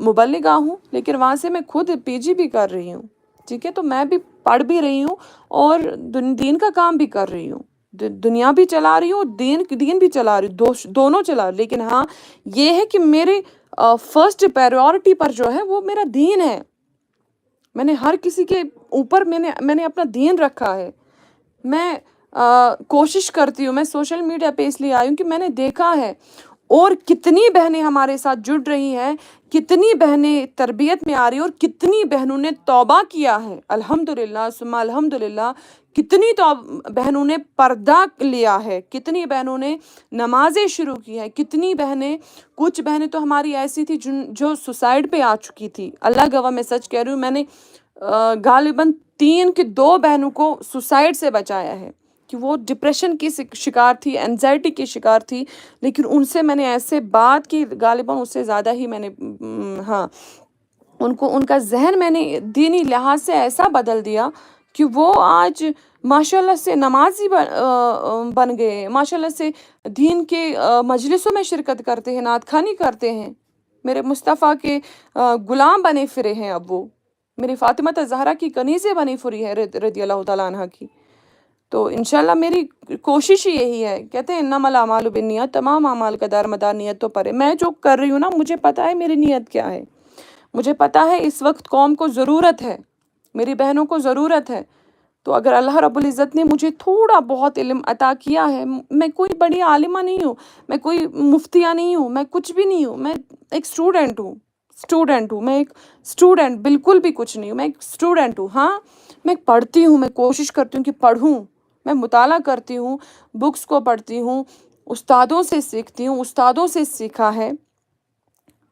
مبلغہ ہوں، لیکن وہاں سے میں خود پی جی بھی کر رہی ہوں، ٹھیک ہے؟ تو میں بھی پڑھ بھی رہی ہوں اور دین کا کام بھی کر رہی ہوں، دنیا بھی چلا رہی ہوں، دین دین بھی چلا رہی ہوں، دونوں چلا رہی ہوں۔ لیکن ہاں، یہ ہے کہ میرے فرسٹ پرائیورٹی پر جو ہے وہ میرا دین ہے۔ میں نے ہر کسی کے اوپر میں نے میں نے اپنا دین رکھا ہے۔ میں کوشش کرتی ہوں، میں سوشل میڈیا پہ اس لیے آئی ہوں کہ میں نے دیکھا ہے اور کتنی بہنیں ہمارے ساتھ جڑ رہی ہیں، کتنی بہنیں تربیت میں آ رہی ہیں اور کتنی بہنوں نے توبہ کیا ہے، الحمدللہ ثم الحمدللہ۔ کتنی تو بہنوں نے پردہ لیا ہے، کتنی بہنوں نے نمازیں شروع کی ہیں، کتنی بہنیں، کچھ بہنیں تو ہماری ایسی تھی جن جو سوسائڈ پہ آ چکی تھی۔ اللہ گواہ، میں سچ کہہ رہی ہوں، میں نے غالباً تین کہ دو بہنوں کو سوسائڈ سے بچایا ہے کہ وہ ڈپریشن کی شکار تھی، اینگزائٹی کی شکار تھی، لیکن ان سے میں نے ایسے بات کی، غالباً اس سے زیادہ ہی میں نے ہاں ان کو ان کا ذہن میں نے دینی لحاظ سے ایسا بدل دیا کہ وہ آج ماشاء اللہ سے نمازی بن گئے، ماشاء اللہ سے دین کے مجلسوں میں شرکت کرتے ہیں، نعت خوانی کرتے ہیں۔ میرے مصطفیٰ کے غلام بنے پھرے ہیں اب وہ۔ میری فاطمہ زہرا کی کنیزیں بنی پھری ہے رضی اللہ تعالیٰ عنہ کی۔ تو انشاءاللہ میری کوشش ہی یہی ہے۔ کہتے ہیں انما الاعمال بالنیات، تمام اعمال کا دار مدار نیتوں پر ہے۔ میں جو کر رہی ہوں نا، مجھے پتا ہے میری نیت کیا ہے، مجھے پتا ہے اس وقت قوم کو ضرورت ہے، میری بہنوں کو ضرورت ہے۔ تو اگر اللہ رب العزت نے مجھے تھوڑا بہت علم عطا کیا ہے، میں کوئی بڑی عالمہ نہیں ہوں، میں کوئی مفتیہ نہیں ہوں، میں کچھ بھی نہیں ہوں، میں ایک اسٹوڈنٹ ہوں، اسٹوڈنٹ ہوں، میں ایک اسٹوڈنٹ، بالکل بھی کچھ نہیں ہوں، میں ایک اسٹوڈنٹ ہوں۔ ہاں، میں پڑھتی ہوں، میں کوشش کرتی ہوں کہ پڑھوں، میں مطالعہ کرتی ہوں، بکس کو پڑھتی ہوں، استادوں سے سیکھتی ہوں، استادوں سے سیکھا ہے۔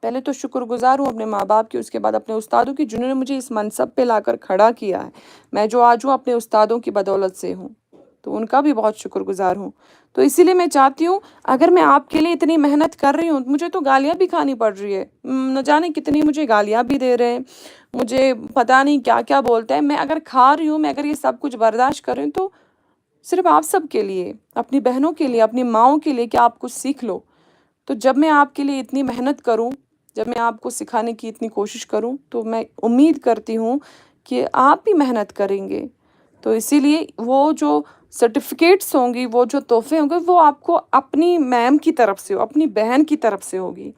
پہلے تو شکر گزار ہوں اپنے ماں باپ کی، اس کے بعد اپنے استادوں کی، جنہوں نے مجھے اس منصب پہ لا کر کھڑا کیا ہے۔ میں جو آج ہوں، اپنے استادوں کی بدولت سے ہوں، تو ان کا بھی بہت شکر گزار ہوں۔ تو اسی لیے میں چاہتی ہوں، اگر میں آپ کے لیے اتنی محنت کر رہی ہوں، مجھے تو گالیاں بھی کھانی پڑ رہی ہے، نہ جانے کتنی مجھے گالیاں بھی دے رہے ہیں، مجھے پتہ نہیں کیا کیا بولتے ہیں۔ میں اگر کھا رہی ہوں، میں اگر یہ سب کچھ برداشت کر رہی ہوں، تو صرف آپ سب کے لیے، اپنی بہنوں کے لیے، اپنی ماؤں کے لیے کہ آپ کچھ سیکھ لو۔ تو جب میں آپ کے لیے اتنی محنت کروں، جب میں آپ کو سکھانے کی اتنی کوشش کروں، تو میں امید کرتی ہوں کہ آپ بھی محنت کریں گے۔ تو اسی لیے وہ جو سرٹیفکیٹس ہوں گی، وہ جو تحفے ہوں گے، وہ آپ کو اپنی میم کی طرف سے، اپنی بہن کی طرف سے ہوگی۔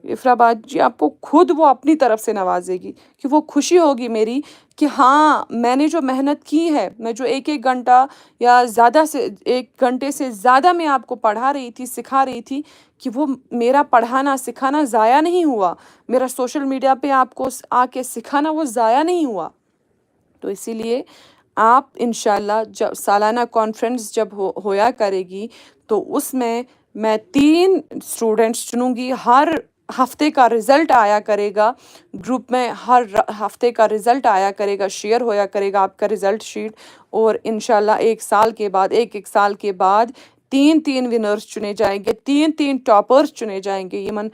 افرا باجی آپ کو خود وہ اپنی طرف سے نوازے گی کہ وہ خوشی ہوگی میری کہ ہاں، میں نے جو محنت کی ہے، میں جو ایک ایک گھنٹہ یا زیادہ سے ایک گھنٹے سے زیادہ میں آپ کو پڑھا رہی تھی، سکھا رہی تھی، کہ وہ میرا پڑھانا سکھانا ضائع نہیں ہوا، میرا سوشل میڈیا پہ آپ کو آ کے سکھانا وہ ضائع نہیں ہوا۔ تو اسی لیے آپ انشاءاللہ جب سالانہ کانفرنس جب ہویا کرے گی، تو اس میں میں تین اسٹوڈنٹس چنوں گی۔ ہر ہفتے کا رزلٹ آیا کرے گا گروپ میں، ہر ہفتے کا رزلٹ آیا کرے گا، شیئر ہویا کرے گا آپ کا رزلٹ شیٹ۔ اور انشاءاللہ ایک سال کے بعد، ایک ایک سال کے بعد تین تین ونرز چنے جائیں گے، تین تین ٹاپرز چنے جائیں گے، یمن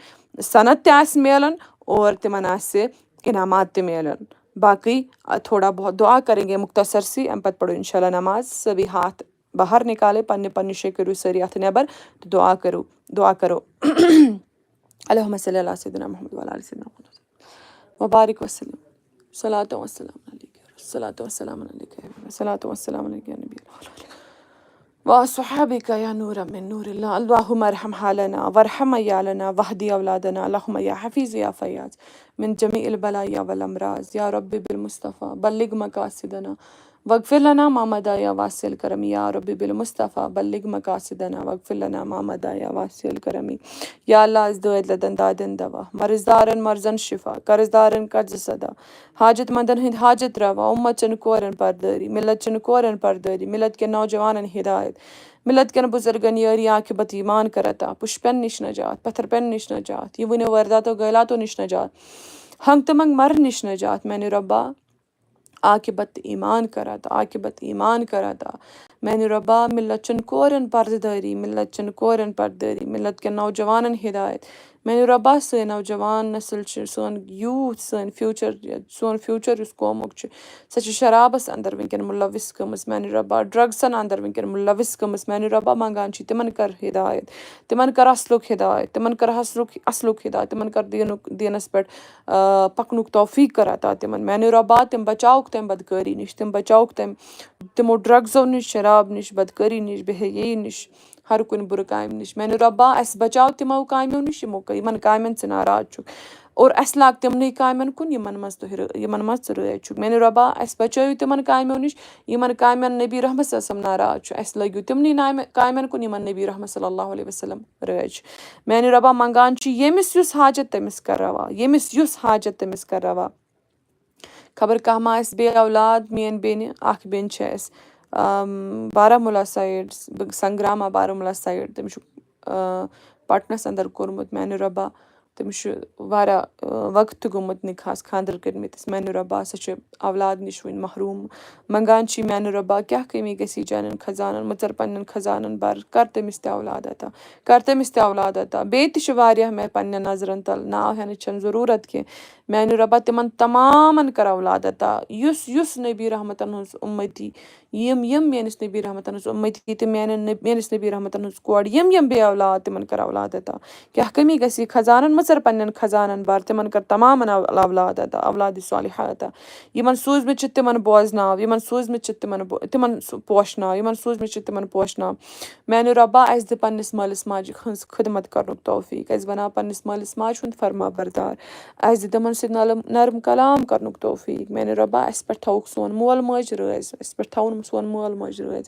سند تہِ آسہِ میلان اور تمن آسہِ انعامات تہِ میلان۔ باقٕے، آ، تھوڑا بہت دعا کریں گے مختصر سی، اَمہِ پتہٕ پرو انشاءاللہ نماز۔ سبھی ہاتھ باہر نکالے، پننہِ پننہِ جایہِ کٔرِو سٲری اَتھٕ نٮ۪بر تہٕ دعا کٔرِو، دعا کرو۔ اللهم صل على سيدنا محمد وعلى آل سيدنا محمد وبارك وسلم۔ صلاة والسلام عليك يا رسول، صلاة والسلام عليك يا حبيب، صلاة والسلام عليك يا نبي الله وصحابك يا نور من نور الله۔ اللهم ارحم حالنا وارحم عيالنا واهد أولادنا، اللهم يا حفيظ يا فياض من جميع البلايا والأمراض، يا رب بالمصطفى بلغ مقاصدنا واغفر لنا ما مضى يا واسع الكرم، يا رب بالمصطفى بلغ مقاصدنا واغفر لنا ما مضى يا واسع الكرم۔ یا اللہ، أسۍ دٲدۍ لدن دادٮ۪ن دوا، مرض دارن مرضن شفا، قرض دارن قرض سدا، حاجت مندن ہٕنٛدۍ حاجت روا، اُمت چٮ۪ن کورٮ۪ن پردٲری، ملت چٮ۪ن کورٮ۪ن پردٲری، ملت کٮ۪ن نوجوانن ہدایت، ملت کٮ۪ن بزرگن یٲری عاقبت ایمان کر عطا، پُشپٮ۪ن نِش نجات، پتھر پٮ۪ن نِش نجات، یہِ ؤنِو وٲرداتو غٲلاتو نِش نجات، ہنگ تہٕ منگ مرن نِش نجات، میانہِ رۄبا۔ عاقبت ایمان کر عطا، عاقبت ایمان کر عطا۔ میانہِ رۄبا، ملت چٮ۪ن کورٮ۪ن پردٲری، ملت چٮ۪ن کورٮ۪ن پردٲری، ملت کٮ۪ن نوجوانن ہدایت۔ میانہِ رۄبا، سٲنۍ نوجوان نسل چھِ، سون یوٗتھ، سٲنۍ فیوٗچر، سون فیوٗچر یُس قومُک چھُ، سۄ چھِ شرابس اندر وٕنکٮ۪ن مُلوث گٔمٕژ۔ میانہِ رۄبا، ڈرگسن اندر وٕنکٮ۪ن مُلوث گٔمٕژ۔ میانہِ رۄبا، منگان چھِ تِمن کر ہدایت، تِمن کر اصلُک ہدایت، تِمن کر اصلُک، اصلُک ہدایت، تِمن کر دیٖنُک، دیٖنس پٮ۪ٹھ آ، پکنُک توفیق کر عطا تِمن۔ میانہِ رۄبا، تِم بچاوُکھ تمہِ بدکٲری نِش، تِم بچاوُکھ تمہِ، تِمو ڈرگزو نِش، شراب نِش، بدکٲری نِش، بے حیٲیی نِش، ہر کُنہِ بُرٕ کامہِ نِش۔ میانہِ رۄبا، اسہِ بچاو تِمو کامیو نِش، یِمو، یِمن کامٮ۪ن ژٕ ناراض چھُکھ، اور اسہِ لاگ تِمنٕے کامٮ۪ن کُن، یِمن منٛز تُہۍ رٲ-، یِمن منٛز ژٕ رٲضۍ چھُکھ۔ میانہِ رۄبا، اسہِ بچٲیِو تِمن کامیو نِش، یِمن کامٮ۪ن نبی رحمت صلی اللہ علیہ وسلم ناراض چھُ، اسہِ لٲگِو تِمنٕے نامہِ، کامٮ۪ن کُن، یِمن نبی رحمت صلی اللہ علیہ وسلم رٲضۍ چھِ۔ میانہِ رۄبا، منگان چھِ ییٚمِس یُس حاجت تٔمِس کر روا، ییٚمِس یُس حاجت تٔمِس کر روا۔ خبر کانٛہہ ما آسہِ بے اولاد، میٲنۍ بیٚنہِ، اکھ بیٚنہِ چھِ اَسہِ، آم، بارہمولہ سایڈ، سنگراما بارہمولہ سایڈ، تٔمِس چھُ، آ، پٹنس اندر کوٚرمُت۔ میانہِ رۄبا، تٔمِس چھُ واریاہ، آ، وقت تہِ گوٚمُت نکاحس، خانٛدر کٔرمٕتِس۔ میانہِ رۄبا، سۄ چھِ اولاد نِش وُنہِ محروم۔ منگان چھِ میانہِ رۄبا، کیٛاہ کٔمی گژھی چانٮ۪ن خزانن، مُژر پننٮ۪ن خزانن بر، کر تٔمِس تہِ اولاد عطا، کر تٔمِس تہِ اولاد عطا۔ بیٚیہِ تہِ چھِ واریاہ مےٚ پننٮ۪ن نظرن تل، ناو ہٮ۪نٕچ چھنہٕ ضروٗرت کینٛہہ۔ میانہِ رۄبا، تِمن تمامن کر اولاد عطا، یُس یُس نبی رحمتن ہٕنٛز اُمتی، یِم یِم میٲنِس نبی رحمتن ہٕنٛز اُمتی تہٕ میانٮ۪ن نب-، میٲنِس نبی رحمتن ہٕنٛز کورِ، یِم یِم بے اولاد، تِمن کر اولاد عطا۔ کیٛاہ کٔمی گژھِ خزانن، مُژر پننٮ۪ن خزانن بر، تِمن کر تمامن اول-، اولاد عطا، اولاد صالحہ عطا۔ یِمن سوٗزمٕتۍ چھِ تِمن بوزناو، یِمن سوٗزمٕتۍ چھِ تِمن بو-، تِمن سُہ پوشناو، یِمن سوٗزمٕتۍ چھِ تِمن پوشناو۔ میانہِ رۄبا، اسہِ دِ پننِس مٲلِس ماجہِ ہٕنٛز خدمت کرنُک توفیق، اسہِ بناو پننِس مٲلِس ماجہِ ہُنٛد فرما بردار، اسہِ دِ تِمن سۭتۍ نرم، نرم کلام کرنُک توفیق۔ میانہِ رۄبا، اسہِ پٮ۪ٹھ تھاوُکھ سون مول موج رٲضۍ، اسہِ پٮ۪ٹھ تھاوُن سون مول موج رٲضۍ۔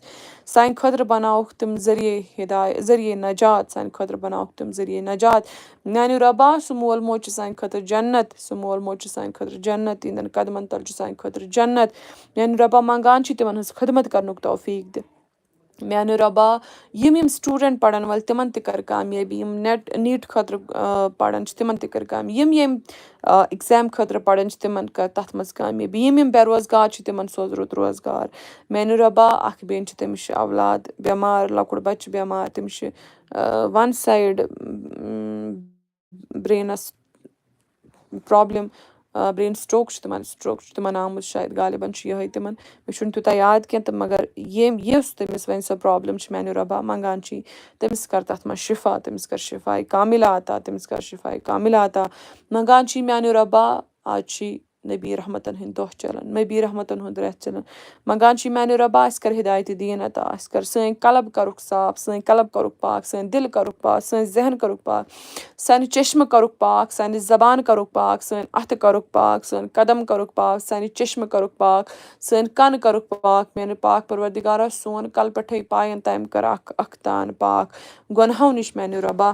سانہِ خٲطرٕ بناوُکھ تِم ذٔریعے ہدایت، ذٔریعے نجات، سانہِ خٲطرٕ بناوُکھ تِم ذٔریعے نجات۔ میانہِ رۄبا، سُہ مول موج چھُ سانہِ خٲطرٕ جنت، سُہ مول موج چھُ سانہِ خٲطرٕ جنت، تِہنٛدٮ۪ن قدمن تل چھُ سانہِ خٲطرٕ جنت۔ میانہِ رۄبا، منگان چھِ تِمن ہٕنٛز خدمت کرنُک توفیق دِ۔ میانہِ رۄبا، یِم یِم student پرن وٲلۍ، تِمن تہِ کر کامیٲبی، یِم نیٹ، نیٖٹ خٲطرٕ، آ، پران چھِ، تِمن تہِ کر کامیٲبی، یِم یِم، آ، exam خٲطرٕ پران چھِ، تِمن کر تتھ منٛز کامیٲبی، یِم یِم بے روزگار چھِ، تِمن سوز رُت روزگار۔ میانہِ رۄبا، اکھ بیٚنہِ چھِ، تٔمِس چھُ اولاد بٮ۪مار، لۄکُٹ بچہِ بٮ۪مار، تٔمِس چھُ، آ، one side، اۭں، brainس problem، آ، brain stroke چھُ تِمن، stroke چھُ تِمن آمُت شاید، غالباً چھُ یِہوٚے تِمن۔ مےٚ چھُنہٕ تیوٗتاہ یاد کینٛہہ تہٕ مگر ییٚمۍ، یُس تٔمِس وۄنۍ سۄ problem چھِ، میانہِ رۄبا، منٛگان چھِ تٔمِس کر تتھ منٛز شفا، تٔمِس کر شفاے کاملہ عطا، تٔمِس کر شفاے کاملہ عطا۔ منٛگان چھِ میانہِ رۄبا، آز چھِ نبی رحمتن ہٕنٛدۍ دۄہ چلان، نبی رحمتن ہُنٛد رٮ۪تھ چلان۔ منٛگان چھِ میانہِ رۄبا، اسہِ کر ہدایت دین عطا، اسہِ کر سٲنۍ قلب کرُکھ صاف، سٲنۍ قلب کرُکھ پاک، سٲنۍ دل کرُکھ پاک، سٲنۍ ذہن کرُکھ پاک، سانہِ چشمہٕ کرُکھ پاک، سانہِ زبان کرُکھ پاک، سٲنۍ اتھٕ کرُکھ پاک، سٲنۍ قدم کرُکھ پاک، سانہِ چشمہٕ کرُکھ پاک، سٲنۍ کن کرُکھ پاک۔ میانہِ پاک پروردگارا، سون کلہٕ پٮ۪ٹھے پاین تام کر اکھ اکھ تان پاک گۄنہو نِش۔ میانہِ رۄبا،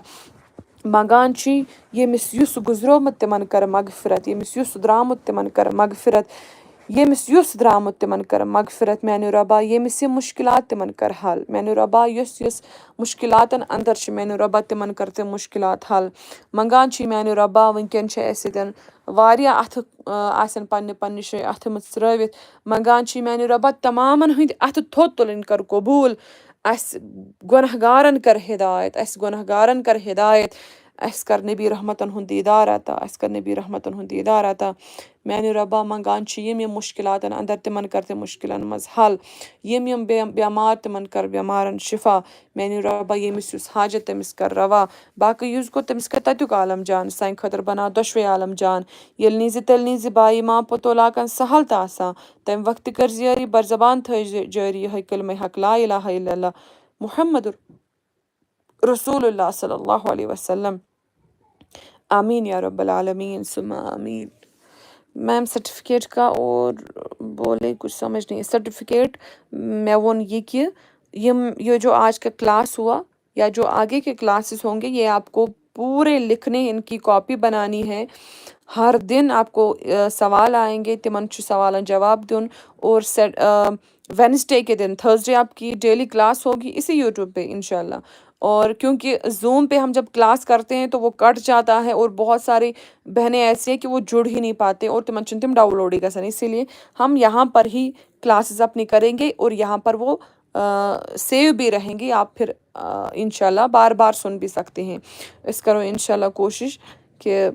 منٛگان چھِ ییٚمِس یُس گُزریومُت تِمن کر مغفرت، ییٚمِس یُس درٛامُت تِمن کر مغفرت، ییٚمِس یُس درٛامُت تِمن کر مغفرت۔ میانہِ رۄبا، ییٚمِس یِم مُشکِلات تِمن کر حل۔ میانہِ رۄبا، یُس یُس مُشکِلاتن اندر چھِ، میانہِ رۄبا، تِمن کر تِم مُشکِلات حل۔ منٛگان چھِ میانہِ رۄبا، وٕنکٮ۪ن چھِ اَسہِ ییٚتٮ۪ن واریاہ اَتھٕ، آ، آسن پننہِ پننہِ جایہِ اَتھٕ مٕژرٲوِتھ۔ منٛگان چھِ میانہِ رۄبا، تمامن ہٕنٛدۍ اَتھٕ تھوٚد تُلٕنۍ کر قبوٗل۔ اَسہِ گۄناہ گارن کر ہدایت، اَسہِ گۄناہ گارن کر ہدایت۔ اَسہِ کر نبی رحمتن ہُنٛد دیٖدار عطا، اَسہِ کر نبی رحمتن ہُنٛد دیٖدار عطا۔ میانہِ رۄبا، منٛگان چھِ یِم یِم مُشکِلاتن اندر، تِمن کر تہِ مُشکِلن منٛز حل۔ یِم یِم بے-، بٮ۪مار، تِمن کر بٮ۪مارن شفا۔ میانہِ رۄبا، ییٚمِس یُس حاجت، تٔمِس کر روا۔ باقٕے یُس گوٚو، تٔمِس کر تتیُک عالم جان، سانہِ خٲطرٕ بناو دۄشوے عالم جان۔ ییٚلہِ نِزِ، تیٚلہِ نِزِ بایہِ ما پوٚتو لاکن سہل تہٕ آسان۔ تمہِ وقتہٕ کر زیٲری، بر زبان تھٲوزِ جٲری یِہوٚے کلمہ حق لا الہ الا اللہ محمد رسول اللہ صلی اللہ علیہ وسلم۔ آمین یا رب العالمین، ثم آمین۔ میم، سرٹیفکیٹ کا اور بولے، کچھ سمجھ نہیں۔ سرٹیفکیٹ، مےٚ ووٚن یہِ کہِ یِم، یہ جو آج کا کلاس ہوا یا جو آگے کے کلاسز ہوں گے، یہ آپ کو پورے لکھنے، ان کی کاپی بنانی ہے۔ ہر دن آپ کو، آ، سوال آئیں گے، تِمن چھُ سوالن جواب دیُن۔ اور سیٹ-، آ، وینسڈے کے دن، تھرسڈے آپ کی ڈیلی کلاس ہوگی اسی یوٹیوب پہ انشاءاللہ۔ اور کیونکہ زوم پہ ہم جب کلاس کرتے ہیں تو وہ کٹ جاتا ہے، اور بہت سارے بہنیں ایسی ہیں کہ وہ جڑ ہی نہیں پاتے اور تِمن چھِنہٕ تِم ڈاؤن لوڈ ہی گژھان۔ اسی لیے ہم یہاں پر ہی کلاسز اپنی کریں گے اور یہاں پر وہ، آ، سیو بھی رہیں گے۔ آپ پھر، آ، انشاءاللہ بار بار سن بھی سکتے ہیں۔ اس کرو انشاءاللہ کوشش کہ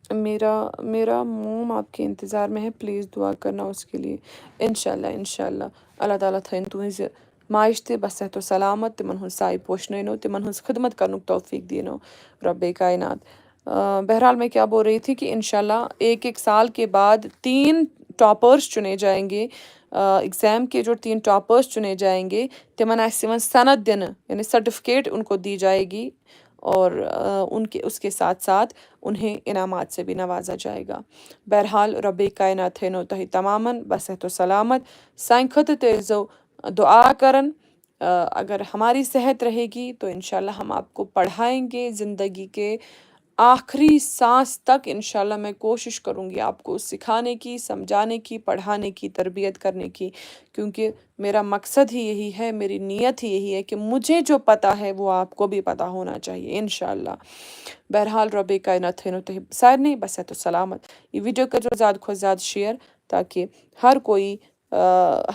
میرا، میرا موم آپ کے انتظار میں ہے، پلیز دعا کرنا اس کے لیے۔ انشاءاللہ، انشاءاللہ۔ اللہ تعالیٰ تھٲیِن تُہٕنٛزِ ماجہِ تہِ بصحت و سلامت، تِمن ہُنٛد سایہِ پوشنٲینو، تِمن ہٕنٛز خدمت کرنُک توفیق دینو رب کائنات۔ آ، بہرحال، میں کیا بول رہی تھی کہ انشاءاللہ ایک ایک سال کے بعد تین ٹاپرز چنے جائیں گے، آ، ایگزام کے جو تین ٹاپرز چنے جائیں گے، تِمن آسہِ یِوان سند دِنہٕ، یعنی سرٹیفکیٹ ان کو دی جائے گی، اور، آ، ان کے، اس کے ساتھ ساتھ انہیں انعامات سے بھی نوازا جائے گا۔ بہرحال، رب کائنات تھٲینو تۄہہِ تمامن بصحت و سلامت۔ سانہِ خٲطرٕ تہِ ٲسۍزیو دعا کران۔ آ، اگر ہماری صحت رہے گی تو انشاءاللہ ہم آپ کو پڑھائیں گے۔ زندگی کے آخری سانس تک انشاءاللہ میں کوشش کروں گی آپ کو سکھانے کی، سمجھانے کی، پڑھانے کی، تربیت کرنے کی، کیونکہ میرا مقصد ہی یہی ہے، میری نیت ہی یہی ہے کہ مجھے جو پتہ ہے وہ آپ کو بھی پتہ ہونا چاہیے انشاءاللہ۔ بہرحال، رب کائنات تھٲینو تۄہہِ سارنٕے بصحت و سلامت۔ یہ ویڈیو کٔرۍزیو زیادٕ کھۄتہٕ زیادٕ شیئر، تاکہ ہر کوئی، آ،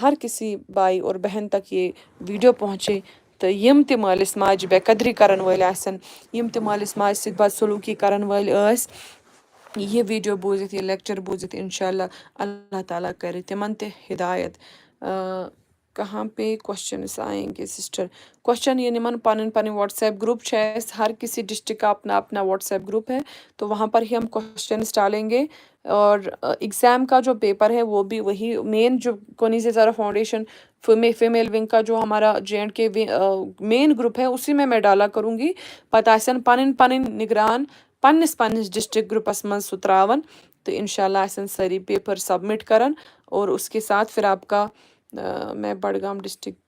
ہر کسی بھائی اور بہن تک یہ ویڈیو پہنچے۔ تہٕ یِم تہِ مٲلِس ماجہِ بے قدری کرن وٲلۍ آسن، یِم تہِ مٲلِس ماجہِ سۭتۍ بدسلوٗکی کرن وٲلۍ ٲسۍ، یہ ویڈیو بوٗزِتھ، یہ لیکچر بوٗزِتھ، انشاءاللہ اللہ تعالیٰ کرِ تِمن تہِ ہدایت۔ آ، کہاں پہ کوسچنس آئیں گے سسٹر؟ کوسچن، یہ نمن پنن پنن واٹس ایپ گروپ چھے، ہر کسی ڈسٹرکٹ کا اپنا اپنا واٹس ایپ گروپ ہے، تو وہاں پر ہی ہم کوسچنس ڈالیں گے۔ اور، آ، ایگزام کا جو پیپر ہے وہ بھی وہی مین جو کنیز ہزارہ فاؤنڈیشن فیمے-، فیمیل ونگ کا جو ہمارا جے اینڈ کے وی-، آ، مین گروپ ہے، اسی میں میں ڈالا کروں گی۔ پتہ آسن پنن پنن نگران پننس پننس ڈسٹرکٹ گروپس منٛز سُہ تراوان، تو انشاءاللہ آسن سٲری پیپر سبمٹ کران، اور اس کے ساتھ پھر آپ کا، آ، میں بڈگام ڈسٹرکٹ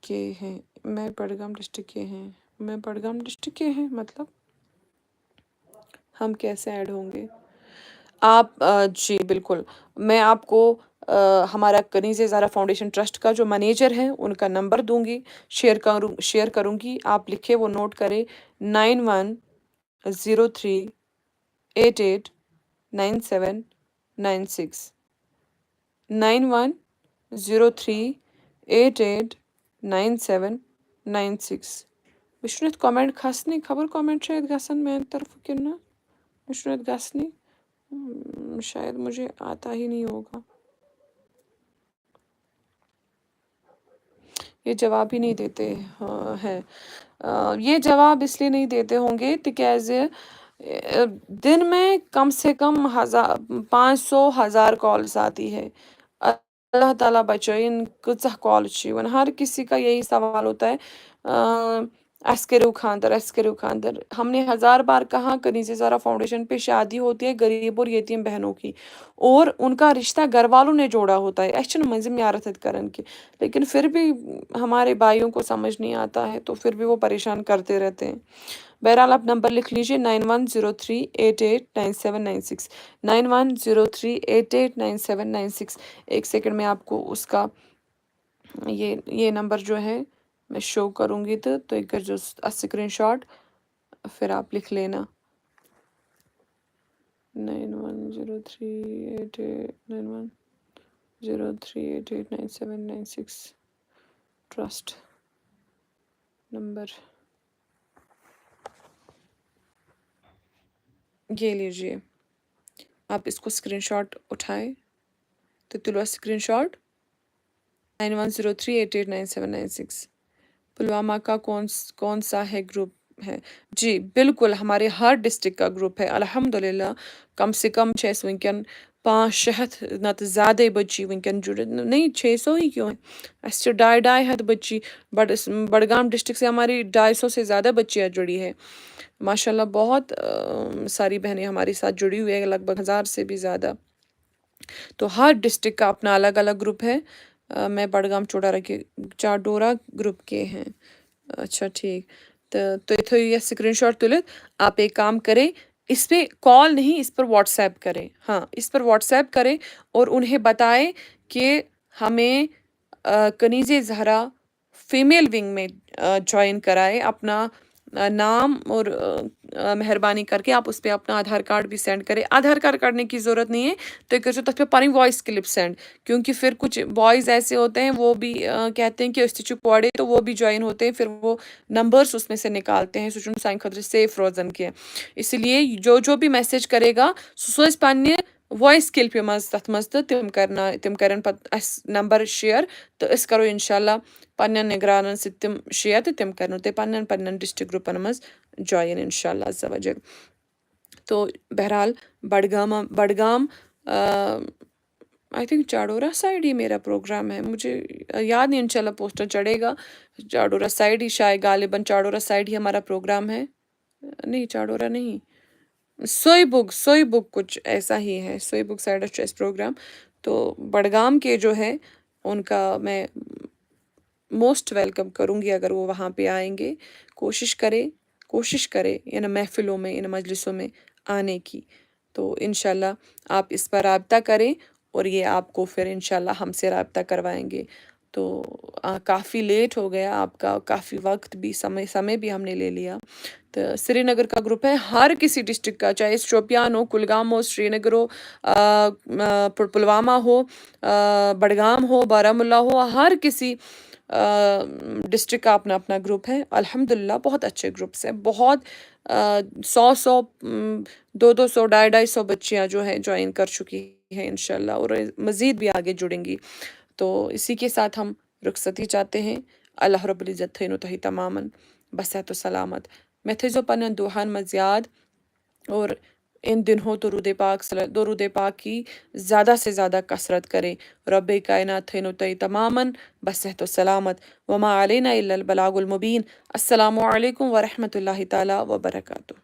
کے ہیں، میں بڈگام ڈسٹرکٹ کے ہیں، میں بڈگام ڈسٹرکٹ کے ہیں، مطلب ہم کیسے ایڈ ہوں گے؟ آپ، آ، جی بالکل، میں آپ کو، آ، ہمارا کنیز زہرا فاؤنڈیشن ٹرسٹ کا جو منیجر ہے ان کا نمبر دوں گی، شیئر کروں، شیئر کروں گی۔ آپ لکھے، وہ نوٹ کرے، nine one zero three eight eight nine seven nine six, nine one zero three eight eight nine seven nine six. مےٚ چھُنہٕ یَتھ کمنٹ کھسنٕے، خبر کمنٹ چھا یَتھ گژھان میانہِ طرفہٕ کِنہٕ نہ، مےٚ چھُنہٕ یَتھ گژھنٕے۔ ہم، شاید مجھے آتا ہی نہیں ہوگا۔ یہ جواب ہی نہیں دیتے، ہاں، ہیں۔ آ، یہ جواب اس لیے نہیں دیتے ہوں گے تِکیازِ، آ، دن میں کم سے کم ہزار، پانچ سو، ہزار کالز آتی ہے۔ اللہ تعالیٰ بچٲیِن کۭژاہ کالز چھِ یِوان۔ ہر کسی کا یہی سوال ہوتا ہے، آ، اسہِ کٔرِو خانٛدر، اسہِ کٔرِو خانٛدر۔ ہم نے ہزار بار کہا، کنیز زہرا فاؤنڈیشن پہ شادی ہوتی ہے غریب اور یتیم بہنوں کی، اور ان کا رشتہ گھر والوں نے جوڑا ہوتا ہے۔ اسہِ چھِنہٕ مٔنٛزِم یارتھ اَتہِ کران کینٛہہ، لیکن پھر بھی ہمارے بھائیوں کو سمجھ نہیں آتا ہے، تو پھر بھی وہ پریشان کرتے رہتے ہیں۔ بہرحال، آپ نمبر لکھ لیجیے، nine one zero three eight eight nine seven nine six, nine one zero three eight eight nine seven nine six. ایک سیکنڈ میں آپ کو اس کا یہ، یہ نمبر جو ہے، میں شو کروں گی، تو تُہۍ کٔرۍزیو س-، اَتھ سکرین شاٹ، پھر آپ لکھ لینا۔ Nine one zero three eight eight, nine one zero three eight eight nine seven nine six, trust number. یہ لیجیے، آپ اس کو اسکرین شاٹ اٹھائیں، تو تلو screen shot. Nine one zero three eight eight nine seven nine six. Pulwama کا کون س-، کون سا ہے گروپ ہے؟ جی بالکل، ہمارے ہر ڈسٹرکٹ کا گروپ ہے الحمدللہ۔ کم سے کم چھِ اَسہِ وٕنکٮ۪ن پانٛژھ شےٚ ہَتھ نَتہٕ زیادَے بچی وٕنکٮ۪ن جُڑِتھ۔ نہیں، چھ سو ہی کیوں ہے؟ اَسہِ چھِ ڈاے ڈاے ہَتھ بچی۔ بڈ-، بڈگام ڈسٹرکٹ سے ہماری ڈھائی سو سے زیادہ بچیاں جڑی ہے۔ ماشاءاللہ، بہت، ام، ساری بہنیں ہمارے ساتھ جڑی ہوئی ہیں، لگ بھگ ہزار سے بھی زیادہ۔ تو ہر ڈسٹرکٹ کا اپنا الگ الگ گروپ ہے۔ ا، میں بڈگام چوڑارا کے، چاڈورا گروپ کے ہیں۔ اچھا، ٹھیک۔ تو تُہۍ تھٲیِو یہِ اسکرین شاٹ تُلِتھ۔ آپ ایک کام کریں، اس پہ کال نہیں، اس پر واٹس ایپ کریں۔ ہاں، اس پر واٹس ایپ کریں اور انہیں بتائیں کہ ہمیں، ا، کنیز زہرا فیمیل ونگ میں، ا، جوائن کرائے۔ اپنا، ا، نام اور، ا، ا، مہربانی کر کے آپ اس پہ اپنا آدھار کارڈ بھی سینڈ کریں۔ آدھار کارڈ کرنے کی ضرورت نہیں ہے، تُہۍ کٔرۍزیو تَتھ پہ پنٕنۍ وائس کلپ سینڈ، کیونکہ پھر کچھ بوائز ایسے ہوتے ہیں، وہ بھی، ا، کہتے ہیں کہ أسۍ تہِ چھِ کورِ، تو وہ بھی جوائن ہوتے ہیں، پھر وہ نمبرز اس میں سے نکالتے ہیں، سُہ چھُنہٕ سانہِ خٲطرٕ سیف روزان کینٛہہ۔ اسی لیے جو جو بھی میسج کرے گا، سُہ سوزِ پننہِ وائس کلپہِ منٛز تَتھ منٛز، تہٕ تِم کرنا-، تِم کرن پتہٕ اَسہِ نمبر شیئر، تہٕ أسۍ کرو انشاءاللہ پننٮ۪ن نگرانن سۭتۍ تِم شیئر، تہٕ تِم کرنو تُہۍ پننٮ۪ن پننٮ۪ن ڈسٹرکٹ گروپن منٛز جوائن انشاءاللہ عز و جل۔ تو بہرحال Budgam, Budgam, I think Chadoora side ہی میرا پروگرام ہے، مجھے یاد نہیں، انشاءاللہ پوسٹر چڑھے گا۔ چاڈورا سائڈ ہی شاید، غالباً چاڈورا سائڈ ہی ہمارا پروگرام ہے۔ نہیں، چاڈورا نہیں، سوئی بگ، سوئی بگ کچھ ایسا ہی ہے، سوئی بگ سائڈ چھُ اَسہِ پروگرام۔ تو بڈگام کے جو ہے، ان کا میں موسٹ ویلکم کروں گی اگر وہ وہاں پہ آئیں گے۔ کوشش کرے، کوشش کرے ان محفلوں میں، ان مجلسوں میں آنے کی۔ تو انشاءاللہ آپ اس پر رابطہ کریں اور یہ آپ کو پھر انشاءاللہ ہم سے رابطہ کروائیں گے۔ تو، آ، کافی لیٹ ہو گیا آپ کا، کافی وقت بھی، سمے، سمے بھی ہم نے لے لیا۔ تو سری نگر کا گروپ ہے، ہر کسی ڈسٹرکٹ کا، چاہے شوپیان ہو، کلگام ہو، سری نگر ہو، آ، آ، پل-، پلوامہ ہو، آ، بڈگام ہو، بارہ ملا ہو، ہر کسی، آ، ڈسٹرکٹ کا اپنا اپنا گروپ ہے۔ الحمدللہ بہت اچھے گروپس ہیں، بہت، آ، سو سو، م، دو دو سو، ڈھائی ڈھائی سو بچیاں جو ہیں جوائن کر چکی ہیں انشاءاللہ، اور مزید بھی آگے جڑیں گی۔ تو اسی کے ساتھ ہم رخصتی چاہتے ہیں۔ اللہ رب العزت تھٲینو تۄہہِ تمامن بصحت و سلامت۔ مےٚ تھٲیزیو پننٮ۪ن دُعاہن منٛز یاد، اور ان دنوں درود پاک صلی-، درود پاک کی زیادہ سے زیادہ کثرت کریں۔ رب کائنات تھٲینو تۄہہِ تمامن بصحت و سلامت۔ وما علینا الا البلاغ المبین۔ السلام علیکم ورحمۃ اللہ تعالیٰ وبرکاتہ۔